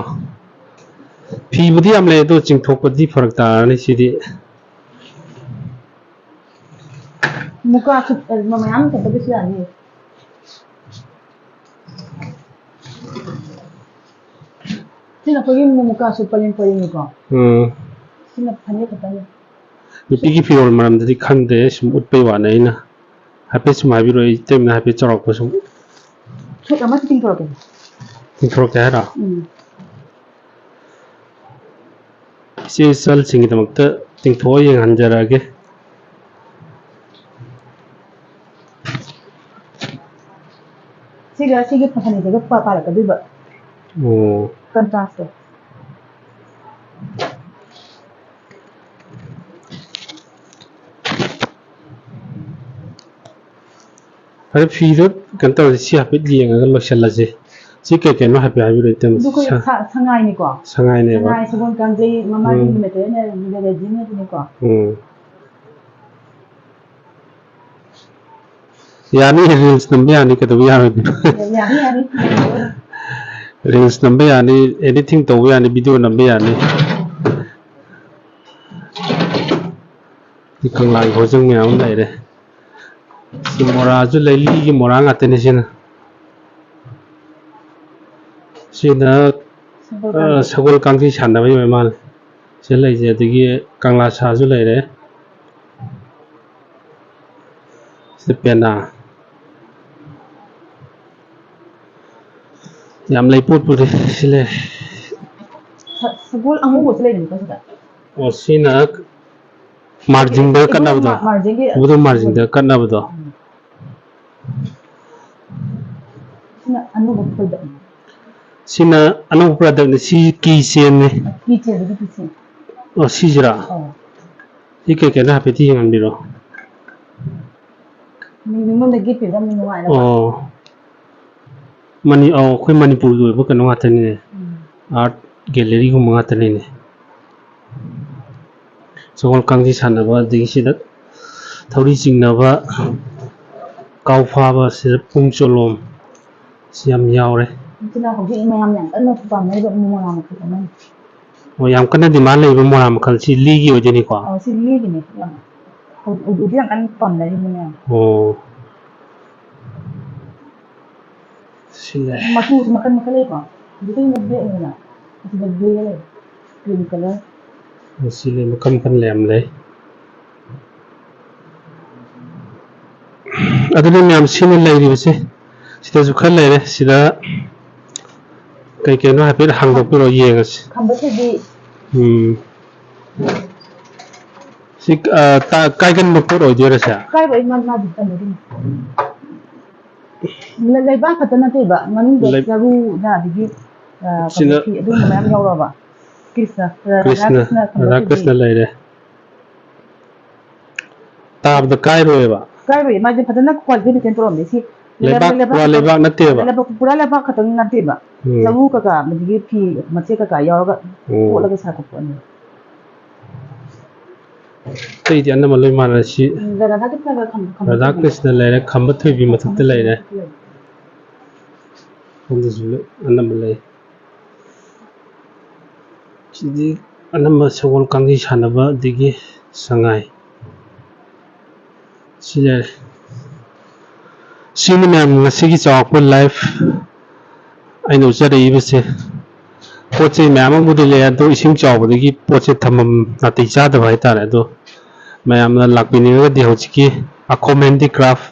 ꯐꯤꯕꯨꯗꯤ ꯌꯥꯝ ꯂꯩ, ꯑꯗꯣ ꯆꯤꯡꯊꯣꯛꯄꯗꯤ ꯐꯔꯛ ꯇꯥꯔꯅꯤ ꯁꯤꯗꯤ꯫ ꯃꯨꯀꯥ ꯁꯨꯠ, ꯑ, ꯃꯌꯥꯝ ꯆꯠꯄꯗꯁꯨ ꯌꯥꯅꯤꯌꯦ꯫ ꯁꯤꯅ ꯑꯩꯈꯣꯏꯒꯤ ꯃꯨꯀꯥ ꯁꯨꯠ ꯄꯔꯦꯡ ꯄꯔꯦꯡꯅꯤꯀꯣ꯫ ꯎꯝ꯫ ꯁꯤꯅ ꯐꯅꯦꯛ ꯈꯛꯇꯅꯤ꯫ ꯅꯨꯄꯤꯒꯤ ꯐꯤꯔꯣꯜ ꯃꯔꯝꯗꯗꯤ ꯈꯪꯗꯦ, ꯁꯨꯝ ꯎꯠꯄꯩ ꯋꯥꯅꯦ ꯑꯩꯅ꯫ ꯍꯥꯏꯐꯦꯠ ꯁꯨꯝ ꯍꯥꯏꯕꯤꯔꯛꯑꯣ, ꯏꯇꯩꯃꯅ ꯍꯥꯏꯐꯦꯠ ꯆꯥꯎꯔꯥꯛꯄ ꯁꯨꯝ꯫ ꯁꯨꯠ ꯑꯃ ꯆꯤꯡꯊꯣꯔꯛꯀꯦ꯫ ꯆꯤꯡꯊꯣꯔꯛꯀꯦ ꯍꯥꯏꯔꯣ? ꯎꯝ꯫ ꯏꯆꯦ ꯏꯆꯜꯁꯤꯡꯒꯤꯗꯃꯛꯇ ꯆꯤꯡꯊꯣꯛꯑ ꯌꯦꯡꯍꯟꯖꯔꯛꯑꯒꯦ꯫ ꯁꯤꯒ ꯁꯤꯒꯤ ꯐꯅꯦꯛꯁꯤꯒ ꯄꯥ-, ꯄꯥꯔꯛꯀꯗꯣꯏꯕ꯫ ꯑꯣ꯫ Contrastꯇꯣ꯫ ꯐꯔꯦ, ꯐꯤꯗꯣ ꯀꯩꯅꯣ ꯇꯧꯔꯁꯤ, ꯁꯤ ꯍꯥꯏꯐꯦꯠ ꯌꯦꯡꯉꯒ ꯂꯣꯏꯁꯤꯜꯂꯁꯤ꯫ ꯁꯤ ꯀꯩ ꯀꯩꯅꯣ ꯍꯥꯏꯐꯦꯠ ꯍꯥꯏꯕꯤꯔꯣ, ꯏꯇꯩꯃ꯫ ꯑꯗꯨ ꯑꯩꯈꯣꯏ ꯁ-, ꯁ-, ꯁꯉꯥꯏꯅꯤꯀꯣ? ꯁꯉꯥꯏꯅꯦꯕ꯫ ꯁꯉꯥꯏ, ꯁꯒꯣꯜ ꯀꯥꯡꯖꯩ, ꯃꯃꯥꯏꯒꯤ ꯎꯝ꯫ Materialꯅ readyꯅꯦꯕꯀꯣ꯫ ꯎꯝ꯫ ꯌꯥꯅꯤ, reels ꯅꯝꯕ ꯌꯥꯅꯤ, ꯀꯩꯗꯧꯕ ꯌꯥꯔꯣꯏꯗꯣꯏꯅꯣ? ꯌꯥꯅꯤ, ꯌꯥꯅꯤ꯫ Reels ꯅꯝꯕ ꯌꯥꯅꯤ, anything ꯇꯧꯕ ꯌꯥꯅꯤ, video ꯅꯝꯕ ꯌꯥꯅꯤ꯫ ꯁꯤ ꯀꯪꯂꯥꯒꯤ ꯍꯣꯖꯪ ꯃꯌꯥꯝ ꯑꯃ ꯂꯩꯔꯦ꯫ ꯁꯤ ꯃꯣꯔꯥꯁꯨ ꯂꯩ, ꯂꯤꯒꯤ ꯃꯣꯔꯥ ꯉꯥꯛꯇꯅꯤ ꯁꯤꯅ꯫ ꯁꯤꯅ, ꯁꯒꯣꯜ ꯑ, ꯀꯥꯡꯖꯩ꯫ ꯁꯒꯣꯜ ꯀꯥꯡꯖꯩ ꯁꯥꯟꯅꯕꯒꯤ ꯑꯣꯏ ꯃꯥꯜꯂꯦ꯫ ꯁꯤ ꯂꯩꯁꯦ, ꯑꯗꯒꯤ ꯀꯪꯂꯥ ꯁꯥꯁꯨ ꯂꯩꯔꯦ꯫ ꯁꯤ ꯄꯦꯅꯥ꯫ ꯌꯥꯝ ꯂꯩ ꯄꯣꯠꯄꯨꯗꯤ꯫ ꯁꯤ ꯂꯩ꯫ ꯁ-, ꯁꯒꯣꯜ ꯑꯉꯧꯕꯁꯨ ꯂꯩꯕꯅꯤꯀꯣ ꯁꯤꯗ꯫ ꯑꯣ, ꯁꯤꯅ ꯃꯥꯔꯖꯤꯡꯗ ꯏꯕꯨꯙꯧ ꯀꯠꯅꯕꯗꯣ꯫ ꯃꯥ-, ꯃꯥꯔꯖꯤꯡꯒꯤ ꯏꯕꯨꯙꯧ ꯃꯥꯔꯖꯤꯡꯗ ꯀꯠꯅꯕꯗꯣ꯫ ꯎꯝ꯫ ꯁꯤꯅ ꯑꯅꯧꯕ product꯫ ꯁꯤꯅ ꯑꯅꯧꯕ productꯅꯤ꯫ ꯁꯤ key chainꯅꯤ꯫ Key chainꯗꯨꯒꯤ key chain꯫ ꯑꯣ, ꯁꯤꯁꯤꯔꯥ? ꯑꯧ꯫ ꯁꯤ ꯀꯩ ꯀꯩꯅꯣ ꯍꯥꯏꯐꯦꯠꯇꯤ ꯌꯦꯡꯍꯟꯕꯤꯔꯣ꯫ ꯃꯤ-, ꯃꯤꯉꯣꯟꯗ gift ꯄꯤꯕꯗ ꯌꯥꯝ ꯅꯨꯡꯉꯥꯏꯅꯕ꯫ ꯑꯣ꯫ ꯃꯅꯤ-, ꯑꯧ, ꯑꯩꯈꯣꯏ ꯃꯅꯤꯄꯨꯔꯒꯤ ꯑꯣꯏꯕ ꯀꯩꯅꯣ ꯉꯥꯛꯇꯅꯤꯅꯦ꯫ ꯎꯝ꯫ Art galleryꯒꯨꯝꯕ ꯉꯥꯛꯇꯅꯤꯅꯦ꯫ ꯁꯒꯣꯜ ꯀꯥꯡꯖꯩ ꯁꯥꯟꯅꯕ, ꯑꯗꯒꯤ ꯁꯤꯗ ꯊꯧꯔꯤ ꯆꯤꯡꯅꯕ, ꯀꯥꯎ ꯐꯥꯕ, ꯁꯤꯗ ꯄꯨꯡ ꯆꯣꯂꯣꯝ, ꯁꯤ ꯌꯥꯝ ꯌꯥꯎꯔꯦ꯫ ꯁꯤꯅ ꯍꯧꯖꯤꯛ ꯃꯌꯥꯝ ꯌꯥꯝ ꯀꯟꯅ ꯄꯥꯝꯅꯔꯤꯕ ꯃꯣꯔꯥ ꯃꯈꯜ ꯑꯃꯅꯤ꯫ ꯑꯣ, ꯌꯥꯝ ꯀꯟꯅ demand ꯂꯩꯕ ꯃꯣꯔꯥ ꯃꯈꯜ, ꯁꯤ ꯂꯤꯒꯤ ꯑꯣꯏꯗꯣꯏꯅꯤꯀꯣ? ꯑꯧ, ꯁꯤ ꯂꯤꯒꯤꯅꯤ ꯌꯥꯝ꯫ ꯎꯗꯤ ꯌꯥꯝ ꯀꯟꯅ ꯄꯥꯝꯅꯔꯤꯕꯅꯦ꯫ ꯑꯣ꯫ ꯁꯤ ꯂꯩ꯫ ꯃꯆꯨꯁꯨ ꯃꯈꯜ ꯃꯈꯜ ꯂꯩꯀꯣ꯫ ꯍꯧꯖꯤꯛꯀꯤꯁꯤꯅ blackꯅꯤꯗꯅ꯫ ꯑꯁꯤꯗ grey ꯂꯩ꯫ Cream colour꯫ ꯁꯤ ꯂꯩ, ꯃꯈꯜ ꯃꯈꯜ ꯌꯥꯝ ꯂꯩ꯫ ꯑꯗꯨꯅ ꯃꯌꯥꯝ ꯁꯤꯅ ꯂꯩꯔꯤꯕꯁꯦ꯫ ꯁꯤꯗꯁꯨ ꯈꯔ ꯂꯩꯔꯦ꯫ ꯁꯤꯗ ꯀꯩ ꯀꯩꯅꯣ ꯍꯥꯏꯐꯦꯠ ꯍꯥꯡꯗꯣꯛꯄꯤꯔꯣ, ꯌꯦꯡꯉꯁꯤ꯫ ꯈꯝꯕ ꯊꯣꯏꯕꯤ꯫ ꯎꯝ꯫ ꯁꯤ, ꯑ, ꯇ-, ꯀꯥꯏꯒꯟꯕ ꯄꯣꯠ ꯑꯣꯏꯗꯣꯏꯔ ꯁꯦ? ꯀꯥꯏꯔꯣꯏ, ꯃꯥ-, ꯃꯥꯗꯤ ꯀꯩꯅꯣꯒꯤꯅꯤ꯫ ꯂꯩ-, ꯂꯩꯕꯥꯛ ꯈꯛꯇ ꯅꯠꯇꯦꯕ, ꯃꯅꯨꯡꯗ ꯂꯩ- ꯆꯔꯨꯅ ꯑꯗꯒꯤ, ꯑ, ꯁꯤꯅ- ꯀꯩꯅꯣ ꯐꯤ ꯑꯗꯨꯒꯨꯝꯕ ꯃꯌꯥꯝ ꯌꯥꯎꯔꯛꯑꯕ꯫ ꯀ꯭ꯔꯤꯁꯅ, ꯔꯥꯙꯥ ꯀ꯭ꯔꯤꯁꯅ, ꯀ꯭ꯔꯤꯁꯅ ꯈꯝꯕ ꯔꯥꯙꯥ ꯊꯣꯏꯕꯤ꯫ ꯀ꯭ꯔꯤꯁꯅ ꯂꯩꯔꯦ꯫ ꯇꯥꯕꯗ ꯀꯥꯏꯔꯣꯏꯕ꯫ ꯀꯥꯏꯔꯣꯏ, ꯃꯥꯁꯦ ꯐꯖꯅ quality maintain ꯇꯧꯔꯝꯃꯦ꯫ ꯁꯤ ꯂꯩꯕꯥꯛ, ꯂꯩꯕꯥꯛ, ꯄꯨꯔꯥ ꯂꯩꯕꯥꯛ ꯅꯠꯇꯦꯕ꯫ ꯂꯩꯕꯥꯛ, ꯄꯨꯔꯥ ꯂꯩꯕꯥꯛ ꯈꯛꯇꯪ ꯅꯠꯇꯦꯕ꯫ ꯎꯝ꯫ ꯆꯔꯨ ꯀꯀꯥ, ꯑꯗꯒꯤ ꯐꯤ ꯃꯆꯦꯠ ꯀꯀꯥ ꯌꯥꯎꯔꯒ ꯑꯣ꯫ ꯇꯣꯠꯂꯒ ꯁꯥꯔꯛꯄ ꯄꯣꯠꯅꯦꯕ꯫ ꯑꯇꯩꯗꯤ ꯑꯅꯝꯕ ꯂꯣꯏ ꯃꯥꯟꯅꯔꯦ꯫ ꯁꯤ ꯎꯝ, ꯔꯥꯙꯥ ꯀ꯭ꯔꯤꯁꯅꯒ ꯈꯝ-, ꯈꯝꯕ ꯔꯥꯙꯥ ꯊꯣꯏꯕꯤ꯫ ꯀ꯭ꯔꯤꯁꯅ ꯂꯩꯔꯦ, ꯈꯝꯕ ꯊꯣꯏꯕꯤ ꯃꯊꯛꯇ ꯂꯩꯔꯦ꯫ ꯁꯣꯝꯗꯁꯨ ꯂꯣꯏ ꯑꯅꯝꯕ ꯂꯩ꯫ ꯁꯤꯗꯤ ꯑꯅꯝꯕ ꯁꯒꯣꯜ ꯀꯥꯡꯖꯩ ꯁꯥꯟꯅꯕ, ꯑꯗꯒꯤ ꯁꯉꯥꯏ꯫ ꯁꯤ ꯂꯩꯔꯦ꯫ ꯁꯤꯅꯤ ꯃꯌꯥꯝ ꯉꯁꯤꯒꯤ ꯆꯥꯎꯔꯥꯛꯄ live ꯑꯩꯅ ꯎꯠꯆꯔꯛꯏꯕꯁꯦ꯫ ꯄꯣꯠ ꯆꯩ ꯃꯌꯥꯝ ꯑꯃꯕꯨꯗꯤ ꯂꯩ, ꯑꯗꯣ ꯏꯁꯤꯡ ꯆꯥꯎꯕꯗꯒꯤ ꯄꯣꯠꯁꯦ ꯊꯝꯐꯝ ꯅꯥꯇꯩ ꯆꯥꯗꯕ ꯍꯥꯏꯇꯥꯔꯦ꯫ ꯑꯗꯣ ꯃꯌꯥꯝꯅ ꯂꯥꯛꯄꯤꯅꯤꯡꯉꯒꯗꯤ ꯍꯧꯖꯤꯛꯀꯤ ꯑꯈꯣꯝ ꯍꯦꯟꯗꯤꯀ꯭ꯔꯥꯐ,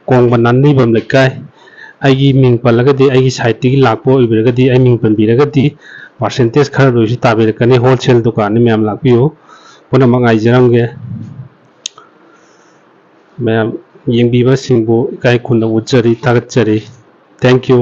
ꯀꯣꯡꯕ ꯅꯥꯟꯅꯤꯕꯝ ꯂꯩꯀꯥꯏ, ꯑꯩꯒꯤ ꯃꯤꯡ ꯄꯜꯂꯒꯗꯤ, ꯑꯩꯒꯤ siteꯇꯒꯤ ꯂꯥꯛꯄ ꯑꯣꯏꯕꯤꯔꯒꯗꯤ, ꯑꯩ ꯃꯤꯡ ꯄꯟꯕꯤꯔꯒꯗꯤ percentage ꯈꯔ ꯂꯣꯏꯁꯨ ꯇꯥꯕꯤꯔꯛꯀꯅꯤ꯫ Wholesale ꯗꯨꯀꯥꯟꯅꯤ, ꯃꯌꯥꯝ ꯂꯥꯛꯄꯤꯌꯨ꯫ ꯄꯨꯝꯅꯃꯛ ꯉꯥꯏꯖꯔꯝꯒꯦ꯫ ꯃꯌꯥꯝ ꯌꯦꯡꯕꯤꯕꯁꯤꯡꯕꯨ ꯏꯀꯥꯏ ꯈꯨꯝꯅ ꯎꯠꯆꯔꯤ, ꯊꯥꯒꯠꯆꯔꯤ꯫ Thank you꯫